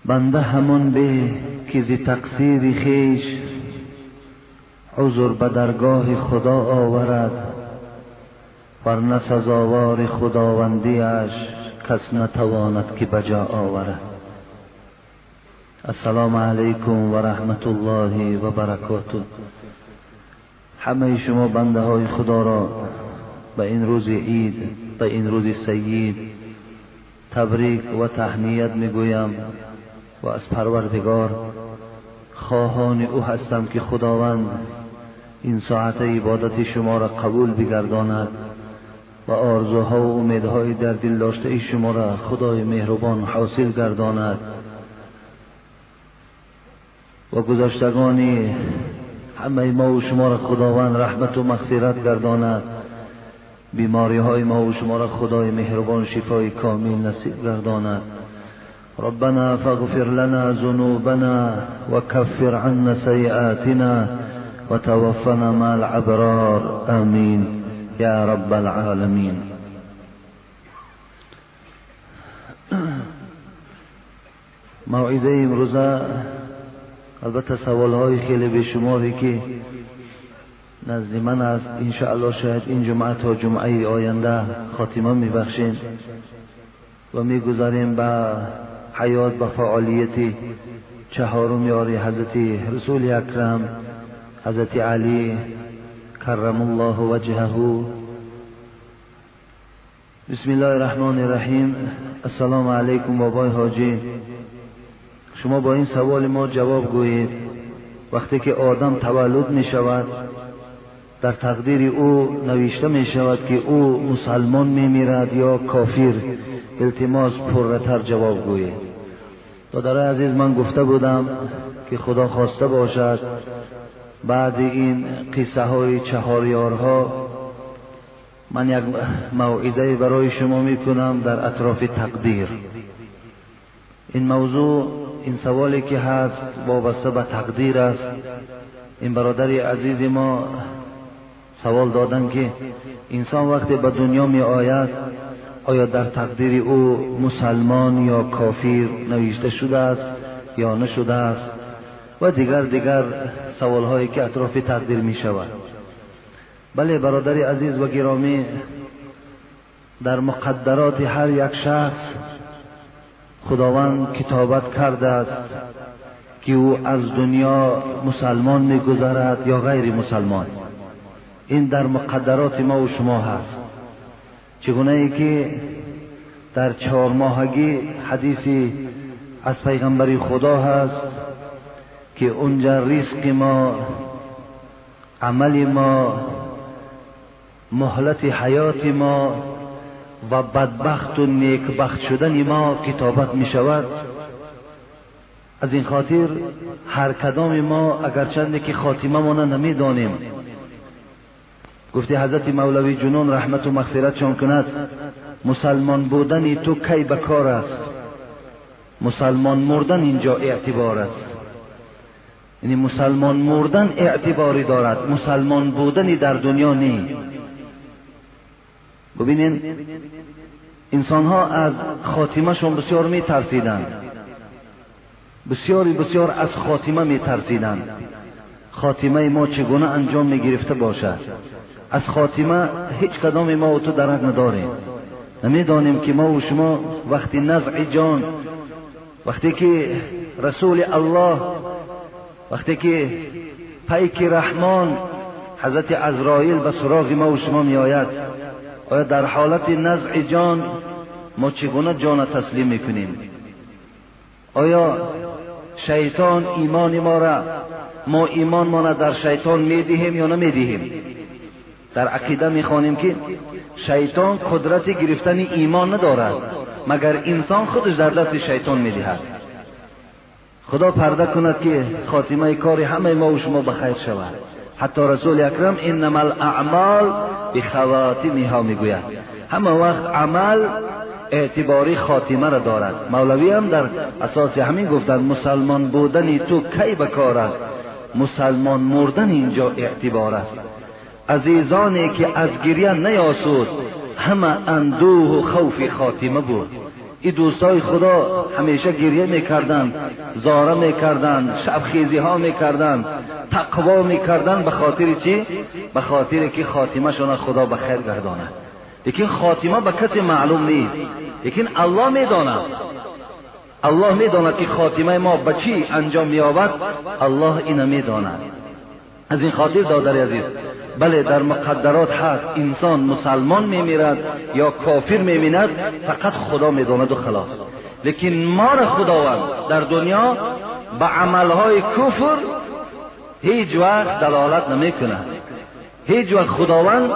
بنده همان به که ز تقصیر خویش عذر به درگاه خدا آورد، ورنه سزاوار خداوندیش کس نتواند که بجا آورد. السلام علیکم و رحمت الله و برکاته. همه شما بنده های خدا را به این روز عید، به این روز سید تبریک و تهنیت میگویم و از پروردگار خواهان او هستم که خداوند این ساعت عبادت شما را قبول بگرداند و آرزوها و امیدهای در دل داشته شما را خدای مهربان حاصل گرداند و گذشتگان همه ما و شما را خداوند رحمت و مغفرت گرداند. بیماری های ما و شما را خدای مهربان شفای کامل نصیب گرداند. ربنا فاغفر لنا ذنوبنا وكفر عنا سيئاتنا وتوفنا مع الابرار، آمین یا رب العالمین. موعظه امروزه البته سوال های خیلی بیشماری که نزد من است، انشاءالله شاید این جمعه تا جمعه آینده خاتمه میبخشیم و میگذاریم به حیات، به فعالیت چهارم یاری حضرت رسول اکرم حضرت علی کرم الله وجهه. بسم الله الرحمن الرحیم. السلام علیکم بابای حاجی. شما با این سوال ما جواب گویید. وقتی که آدم تولد می شود در تقدیر او نوشته می شود که او مسلمان می میرد یا کافر. التماس پرتر جواب گویید. دادرای عزیز، من گفته بودم که خدا خواسته باشد بعد این قصه های چهار یارها من یک موعظه برای شما می کنم در اطراف تقدیر. این موضوع، این سوالی که هست وابسته به تقدیر است. این برادر عزیز ما سوال دادن که انسان وقتی به دنیا می آید آیا در تقدیر او مسلمان یا کافر نوشته شده است یا نشده است و دیگر سوال هایی که اطراف تقدیر می شود. بله برادر عزیز و گرامی، در مقدرات هر یک شخص خداوند کتابت کرده است که او از دنیا مسلمان میگذرد یا غیر مسلمان. این در مقدرات ما و شما هست. چگونه ای که در 4 ماهگی حدیثی از پیغمبر خدا هست که اونجا رزق ما، عمل ما، مهلت حیات ما و بدبخت و نیکبخت شدن ما کتابت می شود. از این خاطر هر کدام ما اگرچند که خاتمه ما نمی دانیم، گفتی حضرت مولوی جنون رحمت و مغفرت چون کند، مسلمان بودن تو کی به کار است، مسلمان مردن اینجا اعتبار است. یعنی مسلمان مردن اعتباری دارد، مسلمان بودنی در دنیا نی. ببینین انسان ها از خاتمه شون بسیار می ترسیدند، بسیاری بسیار از خاتمه می ترسیدند. خاتمه ما چگونه انجام می گرفته باشد؟ از خاتمه هیچ کدام ما و تو درک نداریم. نمیدانیم که ما و شما وقتی نزع جان، وقتی که رسول الله، وقتی که پیک رحمان حضرت عزرائیل به سراغ ما و شما می آید، آیا در حالت نزع جان ما چگونه جان تسلیم میکنیم؟ آیا شیطان ایمان ما را، ما ایمان ما را در شیطان میدهیم یا نمیدهیم؟ در عقیده میخوانیم که شیطان قدرت گرفتن ایمان ندارد، مگر انسان خودش در دست شیطان میدهد. خدا پرده کند که خاتمه کار همه ما و شما بخیر شود. حتی رسول اکرم انما الاعمال بخواتمها میگوید، همه وقت عمل اعتباری خاتمه را دارد. مولوی هم در اساس همین گفتند مسلمان بودن تو کی به کار است، مسلمان مردن اینجا اعتبار است. عزیزانی که از گریه نیاسود، همه اندوه و خوف خاتمه بود. این دوستای خدا همیشه گریه میکردند، زاره میکردند، شبخیزی ها میکردند، تقوا میکردند. به خاطر چی؟ به خاطر که خاتمه شان خدا به خیر گرداند. لیکن خاتمه به کسی معلوم نیست، لیکن الله میداند. الله میداند که خاتمه ما به چی انجام مییابد، الله اینو میداند. از این خاطر دادر عزیز، بله در مقدرات هست انسان مسلمان میمیرد یا کافر میمیرد، فقط خدا میداند و خلاص. لیکن ما را خداوند در دنیا به عملهای کفر هیچ وقت دلالت نمیکند. هیچ وقت خداوند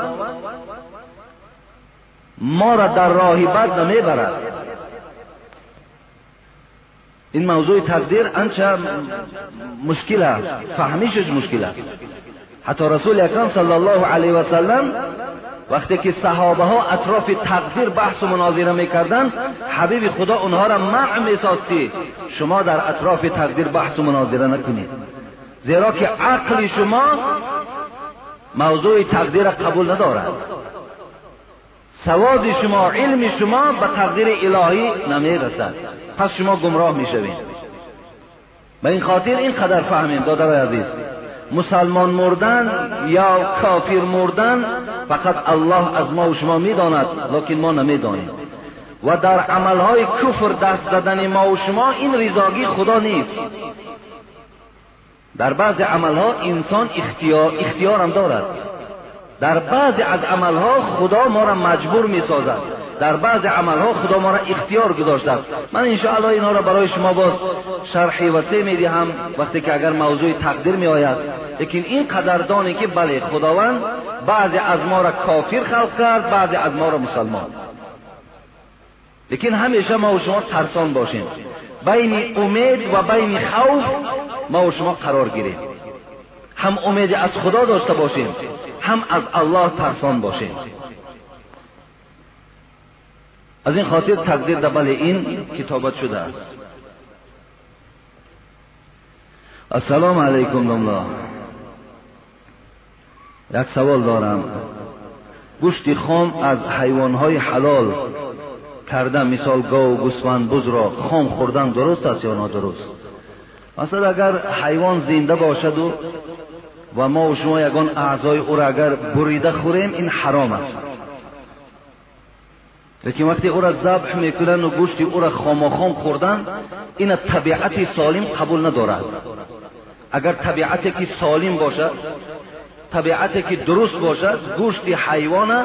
ما را در راه بد نمیبرد. این موضوع تقدیر انچه مشکل است، فهمیشش مشکل است. حتی رسول اکرم صلی الله علیه و سلم وقتی که صحابه ها اطراف تقدیر بحث و مناظره میکردند، حبیب خدا اونها را منع میساخت که شما در اطراف تقدیر بحث و مناظره نکنید، زیرا که عقل شما موضوع تقدیر قبول ندارد، سواد شما، علم شما به تقدیر الهی نمیرسد، پس شما گمراه میشوید. به این خاطر اینقدر فهمیم دادرای عزیز، مسلمان مردن یا کافر مردن فقط الله از ما و شما میداند، لکن ما نمیدانیم. و در عملهای کفر دست زدن ما و شما این رضاگی خدا نیست. در بعض عملها انسان اختیار هم دارد، در بعضی از عملها خدا ما را مجبور میسازد، در بعض عملها خدا ما را اختیار گذاشته. من انشاءالله اینها را برای شما باز شرح وسیع میدهم وقتی که اگر موضوع تقدیر میآید. لیکن این قدر دانی که بله خداوند بعضی از ما را کافر خلق کرد، بعضی از ما را مسلمان. لیکن همیشه ما و شما ترسان باشیم، بین امید و بین خوف ما و شما قرار گیریم. هم امید از خدا داشته باشیم، هم از الله ترسان باشیم. از این خاطر تقدیر در بله این کتابت شده است. السلام علیکم دملا، یک سوال دارم. گوشت خام از حیوانهای حلال کرده، مثال گاو، گوسفند، بز را خام خوردن درست است یا نادرست؟ مثلا اگر حیوان زنده باشد و ما و شما یگان اعضای او را اگر بریده خوریم این حرام است. لیکن وقتی او را ذبح میکنن و گوشت او را خاماخام خوردن، این طبیعت سالم قبول ندارد. اگر طبیعتی که سالم باشد، طبیعتی که درست باشد، گوشت حیوان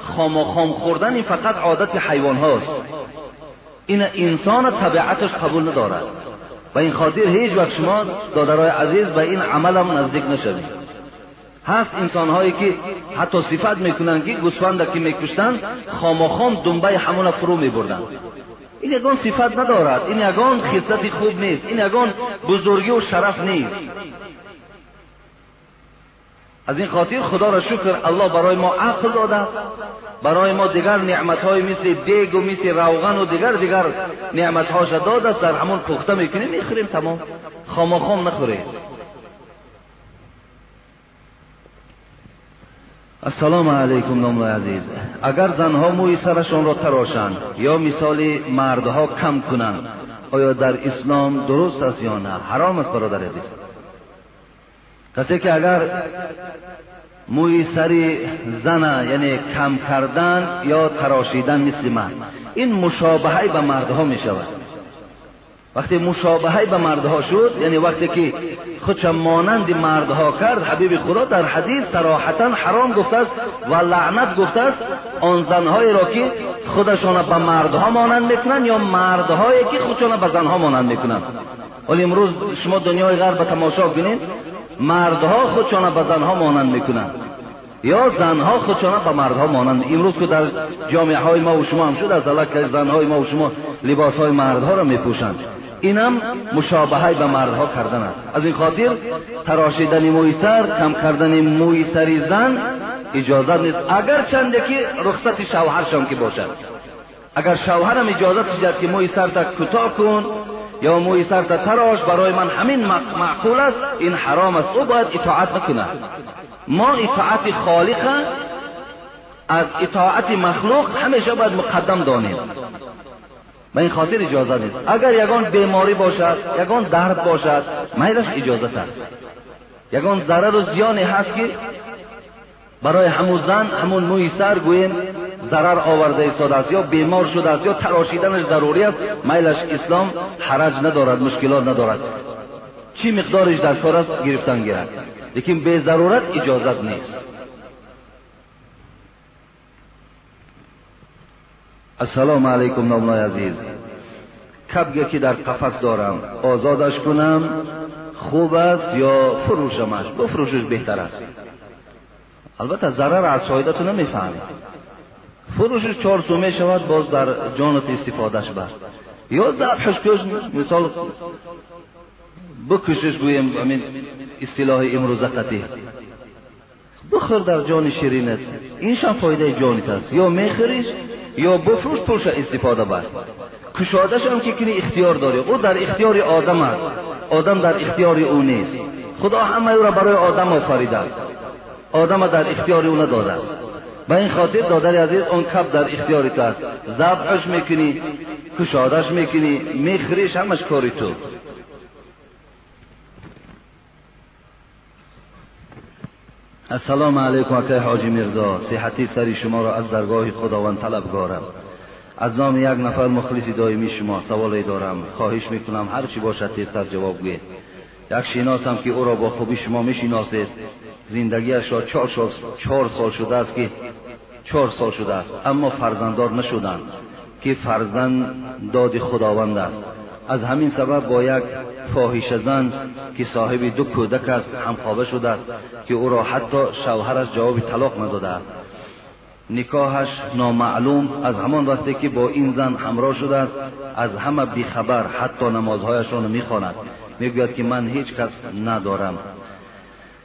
خاماخام خوردن این فقط عادت حیوان هاست، این انسان طبیعتش قبول ندارد. و این خاطر هیچ وقت شما دادرای عزیز به این عمل هم نزدیک نشوید. هست انسان هایی که حتی صفت میکنن که گوسفند که میکشتن خاماخام دنبه همون فرو میبردن. این یگان صفت ندارد، این یگان خصلت خوب نیست، این یگان بزرگی و شرف نیست. از این خاطر خدا را شکر الله برای ما عقل داده است، برای ما دیگر نعمت های مثل دیگ و مثل روغن و دیگر نعمت هاش داده است. در همون پخته میکنیم میخوریم، تمام، خاماخام نخوریم. السلام علیکم ناملای عزیز، اگر زنها موی سرشان را تراشند یا مثال مردها کم کنند، آیا در اسلام درست است یا نه؟ حرام است برادر عزیز. کسی که اگر موی سر زن یعنی کم کردن یا تراشیدن مثل مرد، این مشابهه به مردها می شود. وقتی مشابهه به مردها شد، یعنی وقتی که خودش مانند مردها کرد، حبیب خدا در حدیث صراحتا حرام گفته است و لعنت گفته است آن زنهایی را که خودشان به مردها مانند میکنند یا مردهایی که خودشان به زنها مانند میکنند. ولی امروز شما دنیای غرب تماشا کنید، مردها خودشان به زنها مانند میکنند یا زنها خودشان به مردها مانند. امروز که در جامعه های ما و شما هم شد از الله که زنهای ما و شما لباس های مردها را میپوشند، اینم مشابهه به مردها کردن است. از این خاطر تراشیدن موی سر، کم کردن موی سر زن اجازت نیست، اگر چنده که رخصت شوهرشان که باشد. اگر شوهرم اجازت شد که موی سر تا کوتاه کن یا موی سر تا تراش، برای من همین معقول است، این حرام است، او باید اطاعت نکنه. ما اطاعت خالق از اطاعت مخلوق همیشه باید مقدم دانیم. Ба ин хотир иҷозат нест. Агар ягон беморӣ бошад, ягон дард бошад, майлаш иҷозат аст. Ягон зарару зиёне ҳаст ки барои ҳамун зан ҳамун мӯи сар гӯем зарар оварда истодааст, ё бемор шудааст, ё тарошиданаш зарурӣ аст, майлаш ислом ҳараҷ надорад, мушкилот надорад. Чӣ миқдориш дар кор аст гирифтан гирад, лекин безарурат иҷозат нест. Ассалому алайкум номлои азиз. Кабге ки дар қафас дорам озодаш кунам хуб аст ё фурӯшамаш? Бифурӯшиш беҳтар аст. Албатта зарар аз фоида ту намефаҳмӣ. Фурӯшиш 4 сум мешавад, боз дар ҷонат истифодаш бар. Ё забҳаш куш, мисол бикушиш гӯем ҳамин истилоҳи имрӯза қатъӣ. Бихӯр дар ҷони ширинат, иншам фоидаи ҷонит аст. Ё мехӯриш ё бифурӯш, пулша истифода бар. Кушодашам ки кини ихтиёр дорӣ, ӯ дар ихтиёри одам аст, одам дар ихтиёри ӯ нест. Худо ҳамаи ӯро барои одам офаридааст, одама дар ихтиёри ӯ надодааст. Ба ин хотир додари азиз, он каб дар ихтиёри ту аст. Забҳаш мекунӣ, кушодаш мекунӣ, мехӯриш, ҳамаш кори ту. Ассалому алайкум акай ҳоҷи Мирзо, сиҳати сари шуморо аз даргоҳи Худованд талабгорам. Аз номи як нафар мухлиси доимии шумо саволе дорам, хоҳиш мекунам ҳар чӣ бошад тезтар ҷавоб гӯед. Як шиносам ки ӯро бо хубӣ шумо мешиносед, зиндагиашро 4 сол шудааст ки 4 сол шудааст, аммо фарзанддор нашуданд, ки фарзанд доди Худованд аст. Аз ҳамин сабаб бо як фоҳишазан ки соҳиби 2 кӯдак аст ҳамхоба шудааст, ки ӯро ҳатто шавҳараш ҷавоби талоқ надодааст. Никоҳаш номаълум, аз ҳамон вақте ки бо ин зан ҳамроҳ шудааст аз ҳама бихабар, ҳатто намозҳояшро намехонад. Мегӯяд ки ман ҳеҷ кас надорам.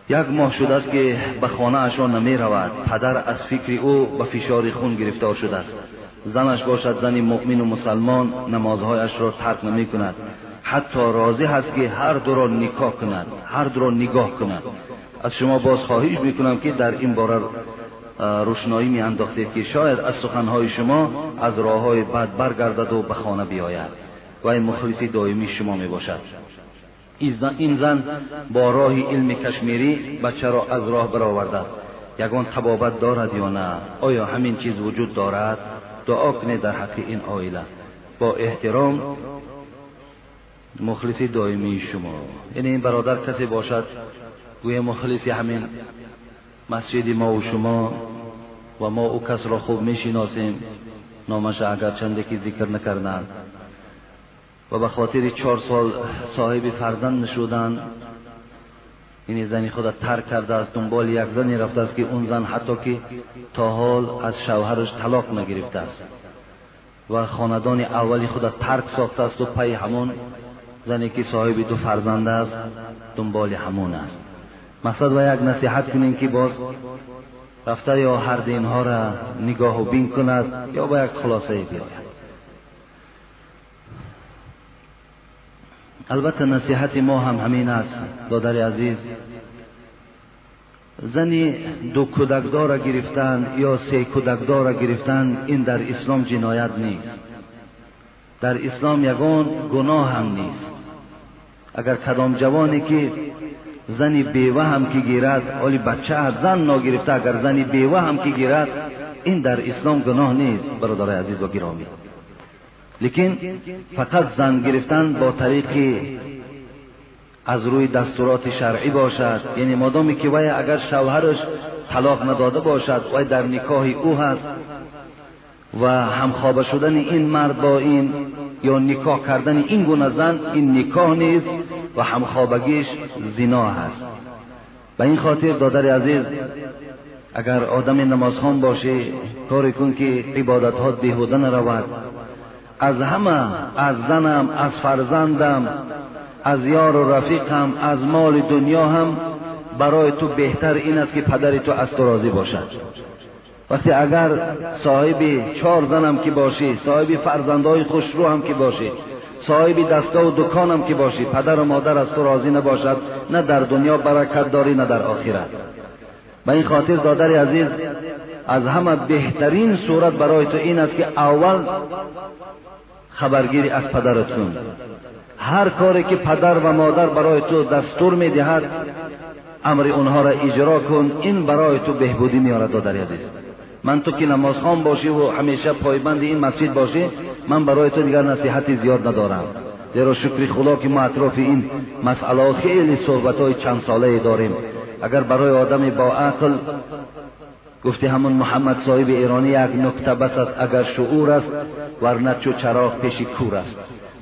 1 моҳ шудааст ки ба хонаашон намеравад. Падар аз фикри ӯ ба фишори хун гирифтор шудааст. Занаш бошад зани муъмину мусалмон, намозҳояшро тарк намекунад. Ҳатто розӣ ҳаст ки ҳар дуро никоҳ кунад, ҳар дуро нигоҳ кунад. Аз шумо боз хоҳиш мекунам ки дар ин бора рӯшноӣ меандохтед, ки шояд аз суханҳои шумо аз роҳҳои бад баргардаду ба хона биёяд. Вай мухлиси доимии шумо мебошад. Ин зан бо роҳи илми кашмирӣ бачаро аз роҳ баровардааст. Ягон табобат дорад ё на? Оё ҳамин чиз вуҷуд дорад? Дуо кунед дар ҳаққи ин оила. Бо эҳтиром, мухлиси доимии шумо. Яъне ин бародар касе бошад, гӯя мухлиси ҳамин масҷиди мо ва шумо, ва мо ӯ касро хуб мешиносем, номаша агарчанде ки зикр накарданд, ва ба хотири 4 сол соҳиби фарзанд нашуданд, ин зани худа тарк кардааст, дунболи як зане рафтааст ки он зан ҳатто ки то ҳол аз шавҳараш талоқ нагирифтааст ва хонадони аввали худа тарк сохтааст ва пайи ҳамон зане ки соҳиби 2 фарзанд аст дунболи ҳамон аст. мақсад ва як насиҳат кунем ки боз рафта ё ҳар динҳоро нигоҳу бин кунад ё ба як хулосае биёяд. Албатта насиҳати мо ҳам ҳамин аст, додари азиз. Зани 2 кӯдакдора гирифтан ё 3 кӯдакдора гирифтан ин дар ислом ҷиноят нест. Дар ислом ягон гуноҳ ҳам нест. Агар кадом ҷавоне ки зани бева ҳам ки гирад, оли бача аз зан ногирифта, агар зани бева ҳам ки гирад, ин дар ислом гуноҳ нест, бародарои азиз ва гиромӣ. Лекин фақат зан гирифтан бо тариқи аз рӯи дастуроти шаръӣ бошад, яъне модоме ки вай агар шавҳараш талоқ надода бошад, вай дар никоҳи ӯ ҳаст ва ҳамхоба шудани ин мард бо ин ё никоҳ кардани ин гуна зан, ин никоҳ нест ва ҳамхобагиш зино ҳаст. Ба ин хотир додари азиз, агар одами намозхон бошӣ, коре кун ки ибодатҳот беҳуда наравад. Аз ҳама, аз занам, аз фарзандам, аз ёру рафиқам, аз моли дунё ҳам барои ту беҳтар ин аст ки падари ту аз ту розӣ бошад. Вақте агар соҳиби 4 занам ки бошӣ, соҳиби фарзандҳои хушрӯ ҳам ки бошӣ, соҳиби дастгоҳу дуконам ки бошӣ, падару модар аз ту розӣ набошад, на дар дунё баракат дорӣ, на дар охират. Ба ин хотир додари азиз, аз ҳама беҳтарин сурат барои ту ин аст ки аввал Хабаргирӣ аз падарат кун. Ҳар коре ки падар ва модар барои ту дастур медиҳад, амри онҳоро иҷро кун. Ин барои ту беҳбудӣ меорад. Додари азиз, ман ту ки намозхон бошӣ ва ҳамеша пойбанди ин масҷид бошӣ, ман барои ту дигар насиҳати зиёд надорам, зеро шукри худо ки мо атрофи ин масъалаҳо хеле суҳбатҳои чандсолае дорем. Агар барои одами бо ақл гуфти ҳамон Муҳаммад соҳиби эронӣ, як нукта бас аст агар шуур аст, варна чу чароғ пеши кур аст.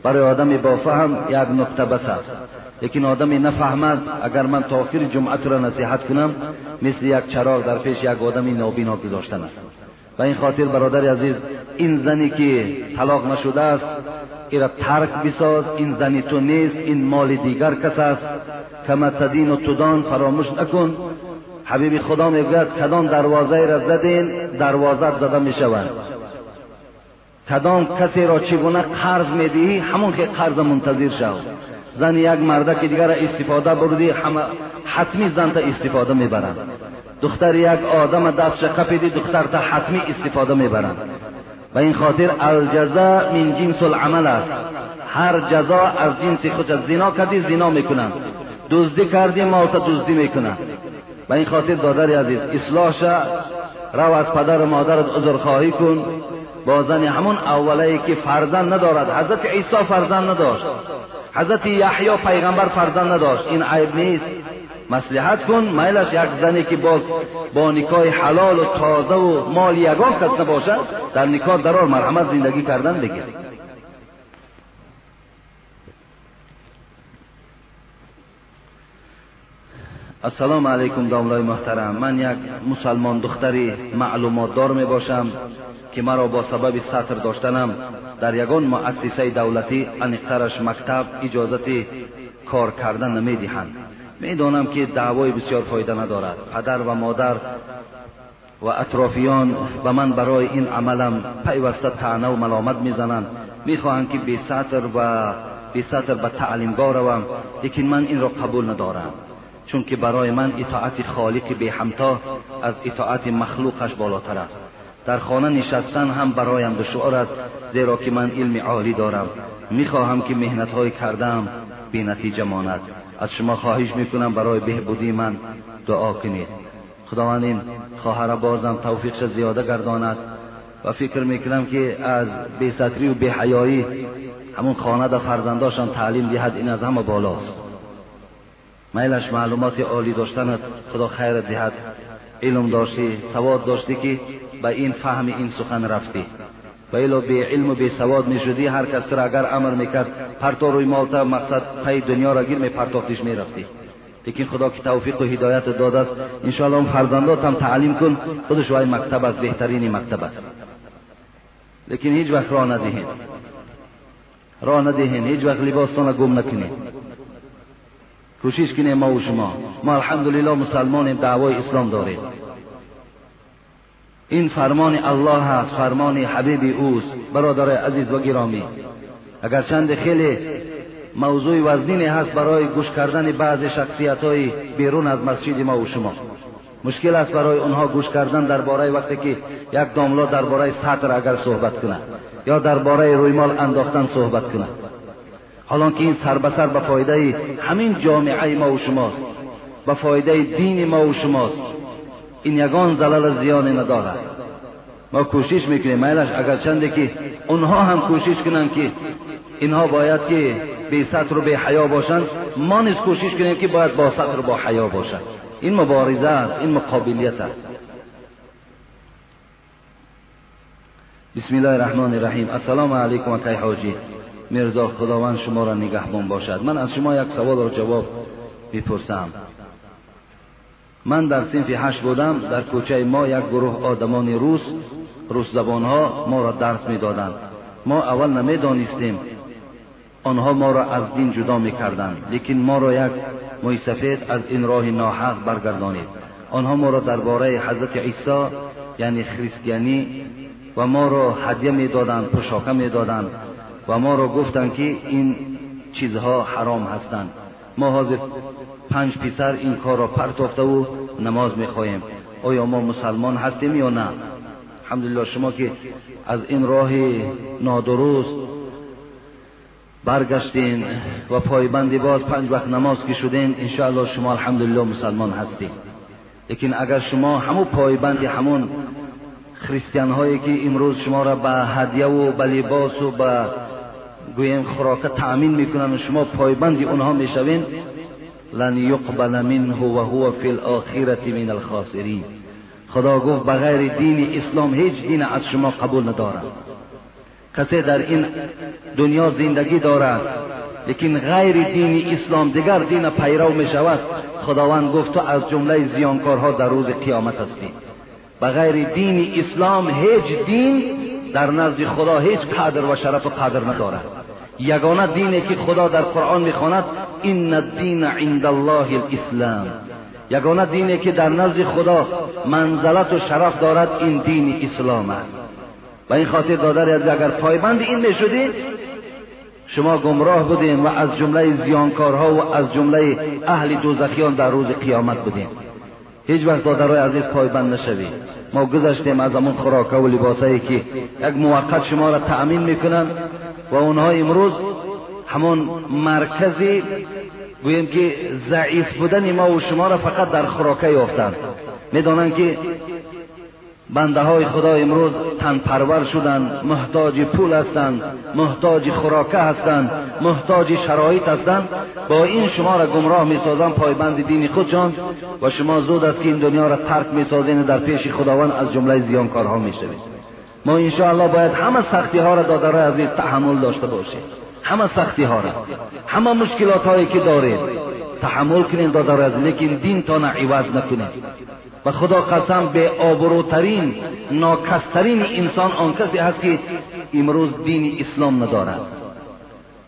Барои одами бофаҳм як нукта бас аст, лекин одами нафаҳмад, агар ман то охири ҷумъа туро насиҳат кунам, мисли як чароғ дар пеши як одами нобино гузоштан аст. Ба ин хотир, бародари азиз, ин зане ки талоқ нашудааст, ира тарк бисоз. Ин зани ту нест, ин моли дигар кас аст. Кама тадину тудан, фаромӯш накун. Ҳабиби Худо мегӯяд: кадом дарвозаеро заден, дарвозат зада мешавад. Кадом касеро чӣ гуна қарз медиҳӣ, ҳамон хел қарза мунтазир шав. Зани як мардаки дигарро истифода бурдӣ, ҳама ҳатмӣ занта истифода мебаранд. Духтари як одама дастша қапидӣ, духтарта ҳатмӣ истифода мебаранд. Ба ин хотир алҷаза мин ҷинсул амал аст, ҳар ҷазо аз ҷинси худ аст. Зино кардӣ, зино мекунанд. Дуздӣ кардӣ, молта дуздӣ мекунанд. Ба ин хотир, додари азиз, ислоҳ ша, рав аз падару модарат узрхоҳӣ кун. Бо зани ҳамон аввалае ки фарзанд надорад. Ҳазрати Исо фарзанд надошт, ҳазрати Яҳё пайғамбар фарзанд надошт, ин айб нест. Маслиҳат кун, майлаш як зане ки боз бо никоҳи ҳалолу тозаву моли ягон кас набошад, дар никоҳ дарор, марҳамат, зиндагӣ кардан бигир. Ассалому алайкум, домлои муҳтарам. Ман як мусалмон духтари маълумотдор мебошам, ки маро бо сабаби сатр доштанам дар ягон муассисаи давлатӣ, аниқтараш мактаб, иҷозати кор кардан намедиҳанд. Медонам, ки даъвои бисёр фоида надорад. Падар ва модар ва атрофиён ба ман барои ин амалам пайваста таънаву маломат мезананд. Мехоҳанд, ки бесатр ва бесатр ба таълимгоҳ равам, лекин ман инро қабул надорам, чунки барои ман итоати Холиқи беҳамто аз итоати махлуқаш болотар аст. Дар хона нишастан ҳам бароям душвор аст, зеро ки ман илми олӣ дорам. Мехоҳам, ки меҳнатҳои кардаам бенатиҷа монад. Аз шумо хоҳиш мекунам, барои беҳбудии ман дуо кунед. Худованд ин хоҳара бозам тавфиқша зиёда гардонад. Ва фикр мекунам, ки аз бесатрию беҳаёӣ ҳамун хонада фарзандошон таълим диҳад, ин аз ҳама болост. Майлаш, маълумоти олӣ доштанат Худо хайрат диҳад. Илм доштӣ, савод доштӣ, ки ба ин фаҳми ин сухан рафтӣ. Ва ило беилму бесавод мешудӣ, ҳар кас туро агар амр мекард, парто рӯи молта, мақсад пайи дунёро гир, мепартофтиш, мерафтӣ. Лекин Худо ки тавфиқу ҳидоятат додад, иншоалло он фарзандотам таълим кун, худаш вай мактаб аст, беҳтарини мактаб аст. Лекин ҳеҷ вақт роҳ надиҳед, роҳ надиҳед, ҳеҷ вақт либостонро гум накунед. Кӯшиш кунем мову шумо. Мо, алҳамдулилло, мусалмонем, даъвои ислом дорем. Ин фармони Аллоҳ аст, фармони ҳабиби ӯст. Бародарои азиз ва гиромӣ, агарчанде хеле мавзӯи вазнине ҳаст барои гӯш кардани баъзе шахсиятҳои берун аз масҷиди мову шумо, мушкил аст барои онҳо гӯш кардан дар бораи вақте ки як домло дар бораи сатр агар суҳбат кунад ё дар бораи рӯймол андохтан суҳбат кунад, ҳолон ки ин сарбасар ба фоидаи ҳамин ҷомеаи мову шумост, ба фоидаи дини мову шумост. Ин ягон залалу зиёне надорад. Мо кӯшиш мекунем, майлаш, агарчанде ки онҳо ҳам кӯшиш кунанд, ки инҳо бояд ки бесатру беҳаё бошанд, мо низ кӯшиш кунем, ки бояд бо сатру бо ҳаё бошад. Ин мубориза аст, ин муқобилият аст. Бисмиллоҳи раҳмони раҳим. Ассалому алайкум, акай ҳоҷӣ Мирзо, Худованд шуморо нигаҳбон бошад. Ман аз шумо як саволро ҷавоб бипурсам. Ман дар синфи 8 будам. Дар кӯчаи мо як гурӯҳ одамони рус, русзабонҳо моро дарс медоданд. Мо аввал намедонистем, онҳо моро аз дин ҷудо мекарданд, лекин моро як мӯйсафед аз ин роҳи ноҳақ баргардонид. Онҳо моро дар бораи ҳазрати Исо, яъне христианӣ, ва моро ҳадя медоданд, пӯшока медоданд ва моро гуфтанд, ки ин чизҳо ҳаром ҳастанд. Мо ҳозир панҷ писар ин корро партофтаву намоз мехоҳем. Оё мо мусалмон ҳастем ё на? Алҳамдулилло, шумо ки аз ин роҳи нодуруст برگشتین و پایبندی باز 5 وقت نماز که شدین، انشاءالله شما الحمدلله مسلمان هستین. لیکن اگر شما همون پایبندی همون خریستیان هایی که امروز شما را به هدیه و به لباس و به گوییم خوراک تأمین میکنن و شما پایبندی اونها میشوین، لن یقبل منه و هو فی الاخرة من الخاسرین. خدا گفت بغیر دین اسلام هیچ دین از شما قبول ندارم. کسی در این دنیا زندگی دارد لیکن غیر دین اسلام دیگر دین پیرو می شود، خداوند گفت تو از جمله زیانکارها در روز قیامت هستی. بغیر دین اسلام هیچ دین در نزد خدا هیچ قدر و شرف و قدر ندارد. یگانه دینی که خدا در قرآن میخواند ان الدین عند الله الاسلام، یگانه دینی که در نزد خدا منزلت و شرف دارد این دین اسلام است. و این خاطر دادر عزیز اگر پایبند این میشدید شما گمراه بودیم و از جمله زیانکارها و از جمله اهل دوزخیان در روز قیامت بودیم. هیچ وقت دادرای عزیز پایبند نشوید. ما گذشتیم از همون خوراکه و لباسایی که یک موقت شما را تأمین میکنن و اونها امروز همون مرکزی گوییم که ضعیف بودن ما و شما را فقط در خوراکه یافتند. میدانند که بنده های خدا امروز تن پرور شدند، محتاج پول هستند، محتاج خوراکه هستند، محتاج شرایط هستند. با این شما را گمراه میسازند پایبند دین خودشان و شما زود است که این دنیا را ترک میسازین و در پیش خداوند از جمله زیانکارها میشوید. ما انشاءالله باید همه سختی ها را دادرای عزیز تحمل داشته باشیم، همه سختی ها را، همه مشکلات هایی که دارید تحمل کنین دادرای عزیز، لیکن دین تا عوض نکنید. و خدا قسم به آبروترین ناکسترین انسان آن کسی هست که امروز دین اسلام ندارد.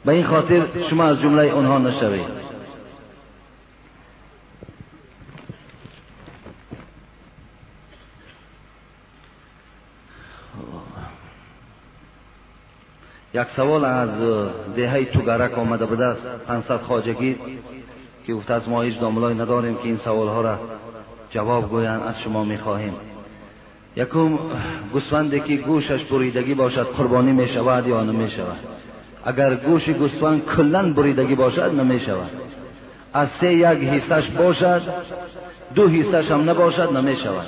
به این خاطر شما از جمله آنها نشوید. یک سوال از دهه توگرک آمده بوده است، 500 خواجگی که گفته از ما هیچ داملای نداریم که این سوالها را جواب گویند، از شما میخواهیم. یکم، گوسفندی که گوشش بریدگی باشد قربانی میشود یا نمیشود؟ اگر گوش گوسفند کلا بریدگی باشد نمیشود. از 3 یک حصهش باشد، 2 حصهش هم نباشد نمیشود.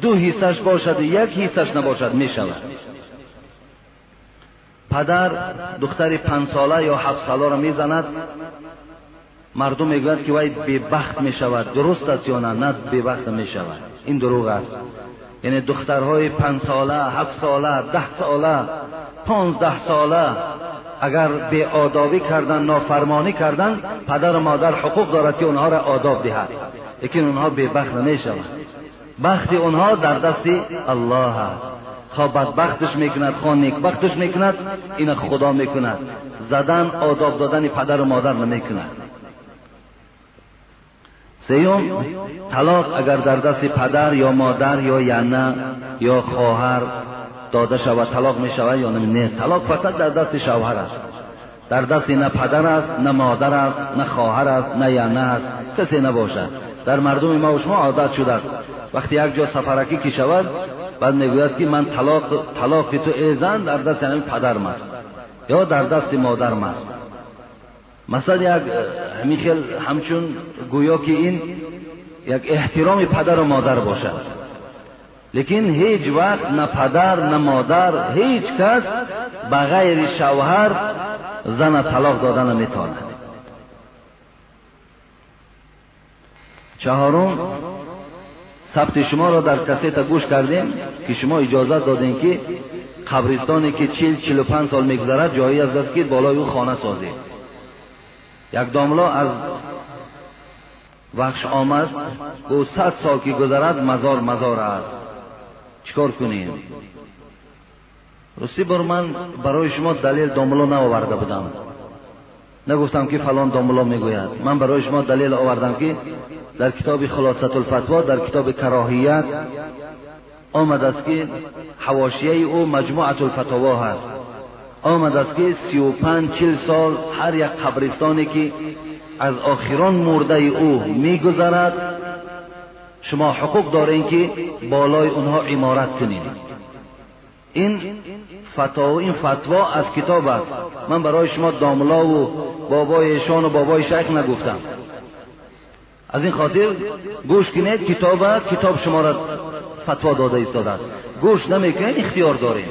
2 حصهش باشد 1 حصهش نباشد میشود. پدر دختر 5 ساله یا 7 ساله را میزند، مردم میگویند که وای بی‌بخت میشود. درست است یا نه؟ نه، بی‌بخت نمیشود، این دروغ است. یعنی دخترهای 5 ساله، 7 ساله، 10 ساله، 15 ساله اگر بی‌آدابی کردن، نافرمانی کردن، پدر و مادر حقوق دارد که اونها را آداب دهد، لیکن اونها بی‌بخت نمیشوند. بخت اونها در دست الله است. خواه بدبختش میکند، خواه نیکبختش میکند، این خدا میکند. زدن، آداب دادن پدر و مادر نمیکند. سیوم، طلاق اگر در دست پدر یا مادر یا ینه یا خواهر داده شود طلاق می شود یا نه؟ طلاق فقط در دست شوهر است، در دست نه پدر است، نه مادر است، نه خواهر است، نه ینه است، کسی نباشد. در مردم ما و شما عادت شده است وقتی یک جا سفرکی که شود بعد میگوید که من طلاق تو ای زن در دست همین پدرم است یا در دست مادرم است. مثلا یک همین خیل همچون گویا که این یک احترام پدر و مادر باشد، لیکن هیچ وقت نه پدر نه مادر هیچ کس بغیر شوهر زن طلاق دادن نمیتواند. چهارم، ثبت شما را در کسیت گوش کردیم که شما اجازت دادین که قبرستانی که 40-45 سال میگذرد جایی است که بالای او خانه سازید. یک داملا از وخش آمد گفت 100 سال که گذرد مزار مزار است، چیکار کنیم؟ راستی بر من برای شما دلیل داملا نآورده بودم، نگفتم که فلان داملا میگوید. من برای شما دلیل آوردم که در کتاب خلاصة الفتوا در کتاب کراهیت آمد است که حواشیه او مجموعة الفتاوا هست، آمد است که 35-40 سال هر یک قبرستانی که از آخران مرده او میگذرد شما حقوق دارین که بالای اونها عمارت کنین. این فتوا، این فتوا از کتاب است. من برای شما داملا و بابای ایشان و بابای شیخ نگفتم. از این خاطر گوش کنید، کتاب، کتاب شما را فتوا داده ایستاده است. گوش نمیکنید اختیار دارید.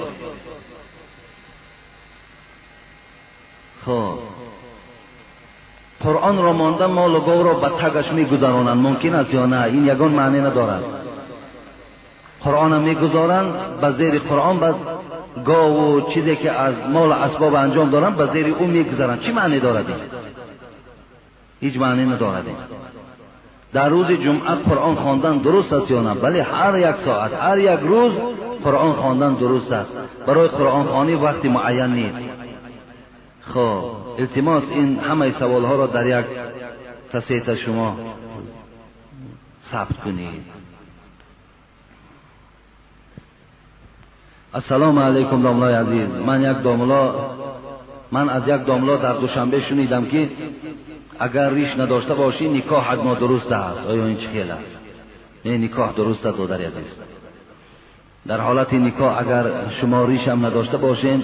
خب قرآن را مانده مال و گاو را به تگش میگذرانند، ممکن است یا نه؟ این یگان معنی ندارد. قرآن میگذارند به زیر قرآن، به گاو و چیزی که از مال و اسباب انجام دارند به زیر او میگذارند. چی معنی دارد این؟ هیچ معنی ندارد این. در روز جمعه قرآن خواندن درست است یا نه؟ بله، هر یک ساعت، هر یک روز قرآن خواندن درست است. برای قرآن خوانی وقت معین نیست. خب التماس این همه سوال ها را در یک کسیت شما ثبت کنید. السلام علیکم داملای عزیز. من از یک داملا در دوشنبه شنیدم که اگر ریش نداشته باشی نکاحت نادرست است. آیا این چه خیال است؟ نه، نکاح درست است دادر عزیز. در حالت نکاح اگر شما ریش هم نداشته باشین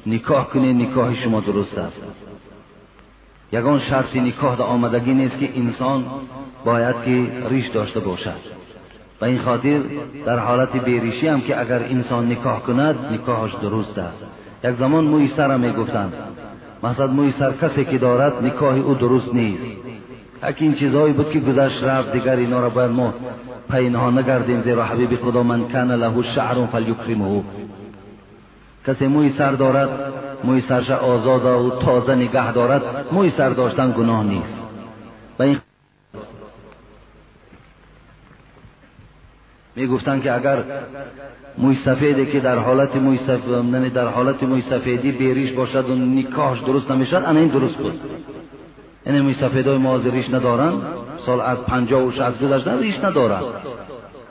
نکاح کنید، نکاح شما درست است. یگان شرط نکاح در آمدگی نیست که انسان باید که ریش داشته باشد. به این خاطر در حالت بیریشی هم که اگر انسان نکاح کند نکاحش درست است. یک زمان موی سر هم میگفتند، مثلا موی سر کسی که دارد نکاح او درست نیست. اگه این چیزهایی بود که گذشت رفت، دیگر اینا را باید ما پی اینها نگردیم. زیرا حبیب خدا من کان له شعر فلیکرمه، کسی موی سر دارد موی سرش آزاد و تازه نگه دارد، موی سر داشتن گناه نیست. و این میگفتن که اگر موی سفیدی که در حالت موی سفید، در حالت موی سفیدی بیریش باشد و نکاحش درست نمیشد، انا این درست بود. این موی سفیدای ما از ریش ندارن، سال از 50 و 60 گذشتن ریش ندارن.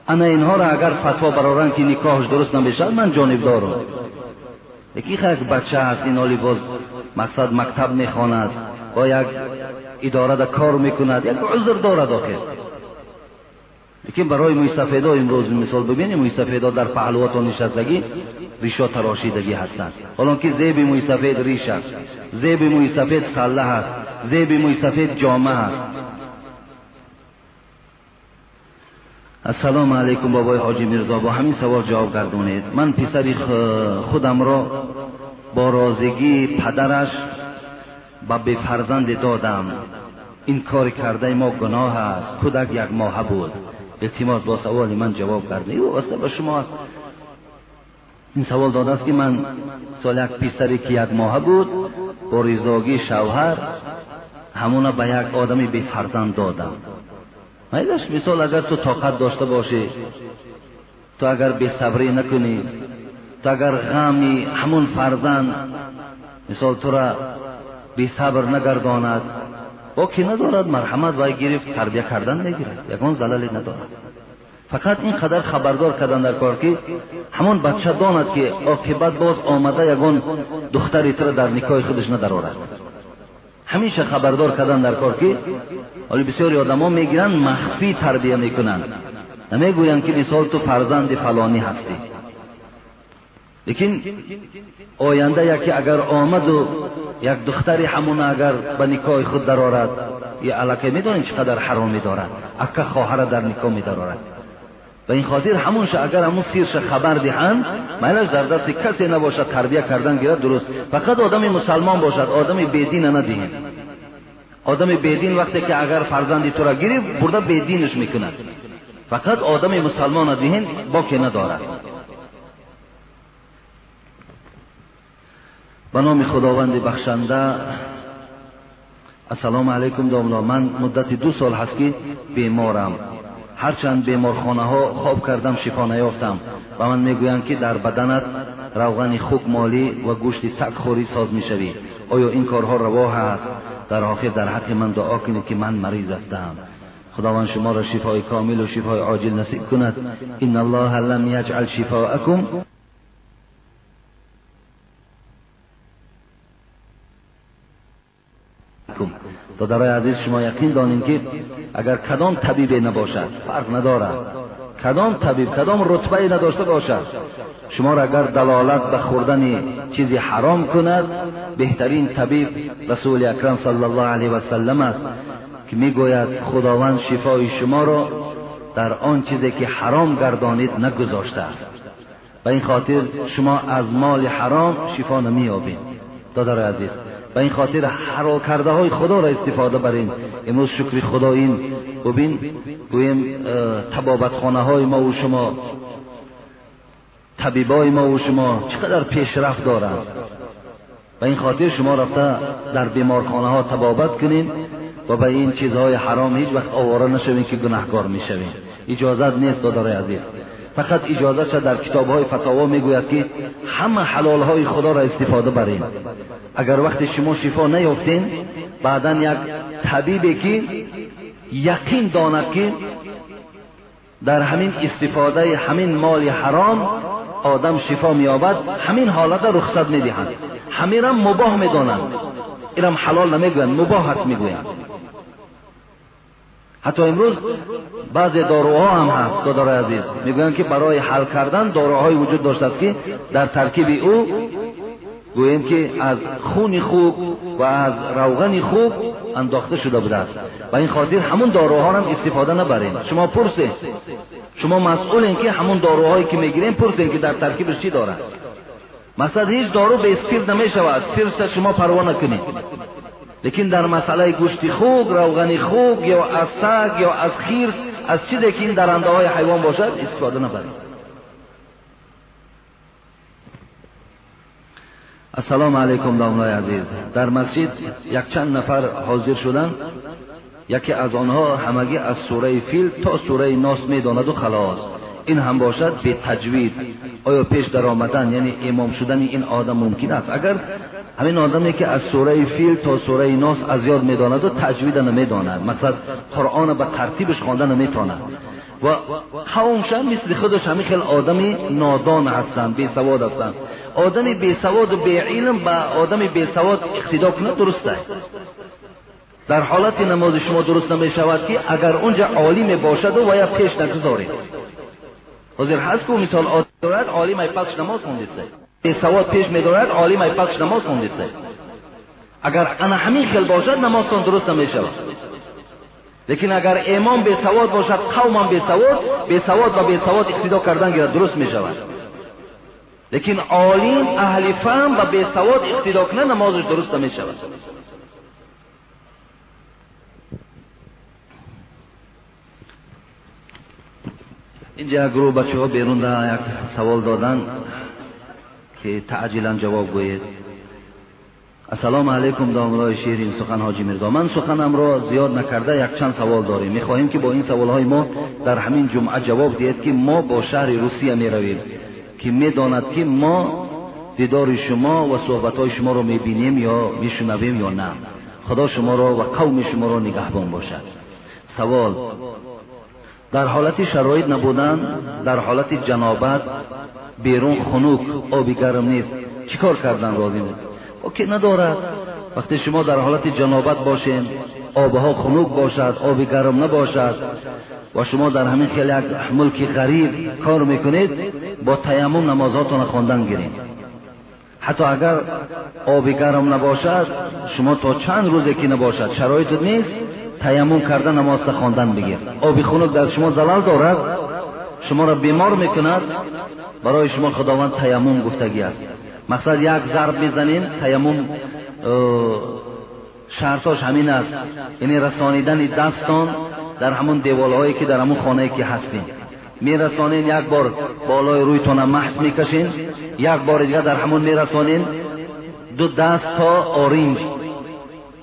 انا اینها را اگر فتوا برارن که نکاحش درست نمیشد، من جانب دارم. یکی خیلی بچه هست این حالی باز مقصد مکتب میخواند با یک اداره در کار میکند، یک عذر دارد آخر. لیکن برای موی سفیدا امروز مثال ببینیم، موی سفیدا در پهلواتون نشستگی ریشا تراشیدگی هستند. حالا که زیب موی سفید ریش است، زیب موی سفید سله است، زیب موی سفید جامه است. السلام علیکم بابای حاجی میرزا، با همین سوال جواب گردونید. من پسری خودم را با رازگی پدرش به فرزند دادم. این کار کرده ما گناه است. کودک یک ماه بود. التماس با سوال من جواب کرده. این واسه به شما است. این سوال داده است که من سال یک پسری که یک ماه بود با رضاگی شوهر همونا به یک آدمی بی فرزند دادم. مایلش مثال اگر تو طاقت داشته باشی، تو اگر بی صبری نکنی، تو اگر غمی همون فرزند مثال تو را بی صبر نگرداند، با که ندارد مرحمت وای گرفت تربیه کردن میگیرد، یگان زللی ندارد. فقط این قدر خبردار کردن در کار که همون بچه داند که عاقبت باز آمده یگان دختری تر در نکاح خودش ندارد. همیشه خبردار کردن در کار که ولی بسیاری آدما میگیرن مخفی تربیه میکنن، نمیگویند که مثال تو فرزند فلانی هستی. لیکن آینده یکی اگر آمد و یک دختری همون اگر به نکاح خود درآورد، یه علاقه میدونین چقدر حرامی دارد، اکه خواهر در نکاح میدارد. به این خاطر همونش اگر همون سیرش خبر دهند، مایلش در دست کسی نباشد تربیه کردن گیرد درست. فقط آدم مسلمان باشد، آدم بیدین ندهیم. آدم بیدین وقتی که اگر فرزندی تو را گرفت برده بیدینش میکند. فقط آدم مسلمان دهین باکی ندارد. به نام خداوند بخشنده. السلام علیکم داملا. من مدت 2 سال هست که بیمارم. هرچند بیمارخانه ها خواب کردم شفا نیافتم و من میگویند که در بدنت روغن خوک مالی و گوشت سگ خوری ساز میشوی. آیا این کارها روا هست؟ در آخر در حق من دعا کنید که من مریض هستم. خداوند شما را شفای کامل و شفای عاجل نصیب کند. ان الله لم یجعل شفاءکم دادرای عزیز، شما یقین دانید که اگر کدام طبیب نباشد فرق ندارد، Кадом табиб, кадом рутбае надошта бошад, шумо را اگر دلالت به خوردن چیزی حرام کند، بهترین طبیب رسول اکرم صلی الله علیه و سلم است که میگوید خداوند شفای شما را در آن چیزی که حرام گردانید نگذاشته است. به این خاطر شما از مال حرام شفا نمییابید. دادر عزیز، به این خاطر حلال کرده های خدا را استفاده برین. امروز شکر خدا این ببین گوییم طبابتخانه های ما و شما، طبیبای ما و شما چقدر پیشرفت دارند. به این خاطر شما رفته در بیمارخانه ها طبابت کنین و به این چیزهای حرام هیچ وقت آواره نشوین که گناهکار میشوین. اجازت نیست دادر عزیز. فقط اجازه در کتاب های فتاوا میگوید که همه حلال های خدا را استفاده برین. اگر وقتی شما شفا نیافتین، بعدا یک طبیبی که یقین داند که در همین استفاده همین مال حرام آدم شفا مییابد، همین حالت را رخصت میدهند. همین را مباح میدانند، اینم حلال نمیگویند، مباح است میگویند. حتی امروز بعضی داروها هم هست دادار عزیز، میگویند که برای حل کردن داروهای وجود داشته است که در ترکیب او گوییم که از خون خوب و از روغن خوب انداخته شده بوده است. و این خاطر همون داروها هم استفاده نبرین. شما پرسید، شما مسئولین که همون داروهایی که میگیرین پرسید که در ترکیبش چی داره. مثلا هیچ دارو به اسپرت نمیشود، اسپرت شما پروا نکنید. لیکن در مسئله گوشت خوب، روغن خوب یا از سگ یا از خرس، از چیزی که این درنده های حیوان باشد استفاده نبرید. السلام علیکم داملای عزیز. در مسجد یک چند نفر حاضر شدند، یکی از آنها همگی از سوره فیل تا سوره ناس میداند و خلاص. این هم باشد به تجوید. آیا پیش در آمدن یعنی امام شدن این آدم ممکن است؟ اگر همین آدمی که از سوره فیل تا سوره ناس از یاد میداند و تجوید نمیداند، مقصد قرآن به ترتیبش خواندن نمیتواند، و قومش مثل خودش همین خیلی آدمی نادان هستند، بی سواد هستند. آدمی بی سواد و بی علم با آدمی بی سواد اقتدا کنه درست است. در حالت نماز شما درست نمی شود که اگر اونجا عالم باشد و یا پیش نگذارید. حاضر هست که مثال دارد عالم ای پسش نماز خونده است، سواد پیش می‌دارد عالم ای پسش نماز خونده است. اگر انا همین خیل باشد نمازتان درست نمی شود. لیکن اگر امام بی سواد باشد، قوم بی سواد، بی سواد و بی سواد اقتدا کردن گیرد درست می شود. لیکن عالم اهل فهم و بی سواد اقتدا کنه نمازش درست نمی شود. اینجا گروه بچه ها بیرون ده یک سوال دادن که تعجیلا جواب گویید. السلام علیکم داملای شیرین سخن حاجی میرزا. من سخنم را زیاد نکرده یک چند سوال داریم. میخواهیم که با این سوالهای ما در همین جمعه جواب دهید که ما با شهر روسیه میرویم که میداند که ما دیدار شما و صحبتهای شما را میبینیم یا میشنویم یا نه. خدا شما را و قوم شما را نگهبان باشد. سوال: در حالت شرایط نبودن، در حالت جنابت، بیرون خنک، آبی گرم نیست، چیکار کردن راضی نیست؟ اوکی ندارد. وقتی شما در حالت جنابت باشین، آبها خنک باشد، آبی گرم نباشد و شما در همین خیلی یک ملک غریب کار میکنید، با تیمم نمازهاتون خواندن گیرید. حتی اگر آبی گرم نباشد، شما تا چند روزی که نباشد شرایط نیست، تیمم کردن نماز خواندن بگیر. آبی خنک در شما زلال دارد، شما را بیمار میکند، برای شما خداوند تیمم گفتگی است. مقصد یک ضرب میزنین تیمم، شرطاش همین است، یعنی رسانیدن دستان در همون دیوالهایی که در همون خانه که هستین میرسانین، یک بار بالای رویتون محس میکشین، یک بار دیگه در همون میرسانین، دو دست تا آرنج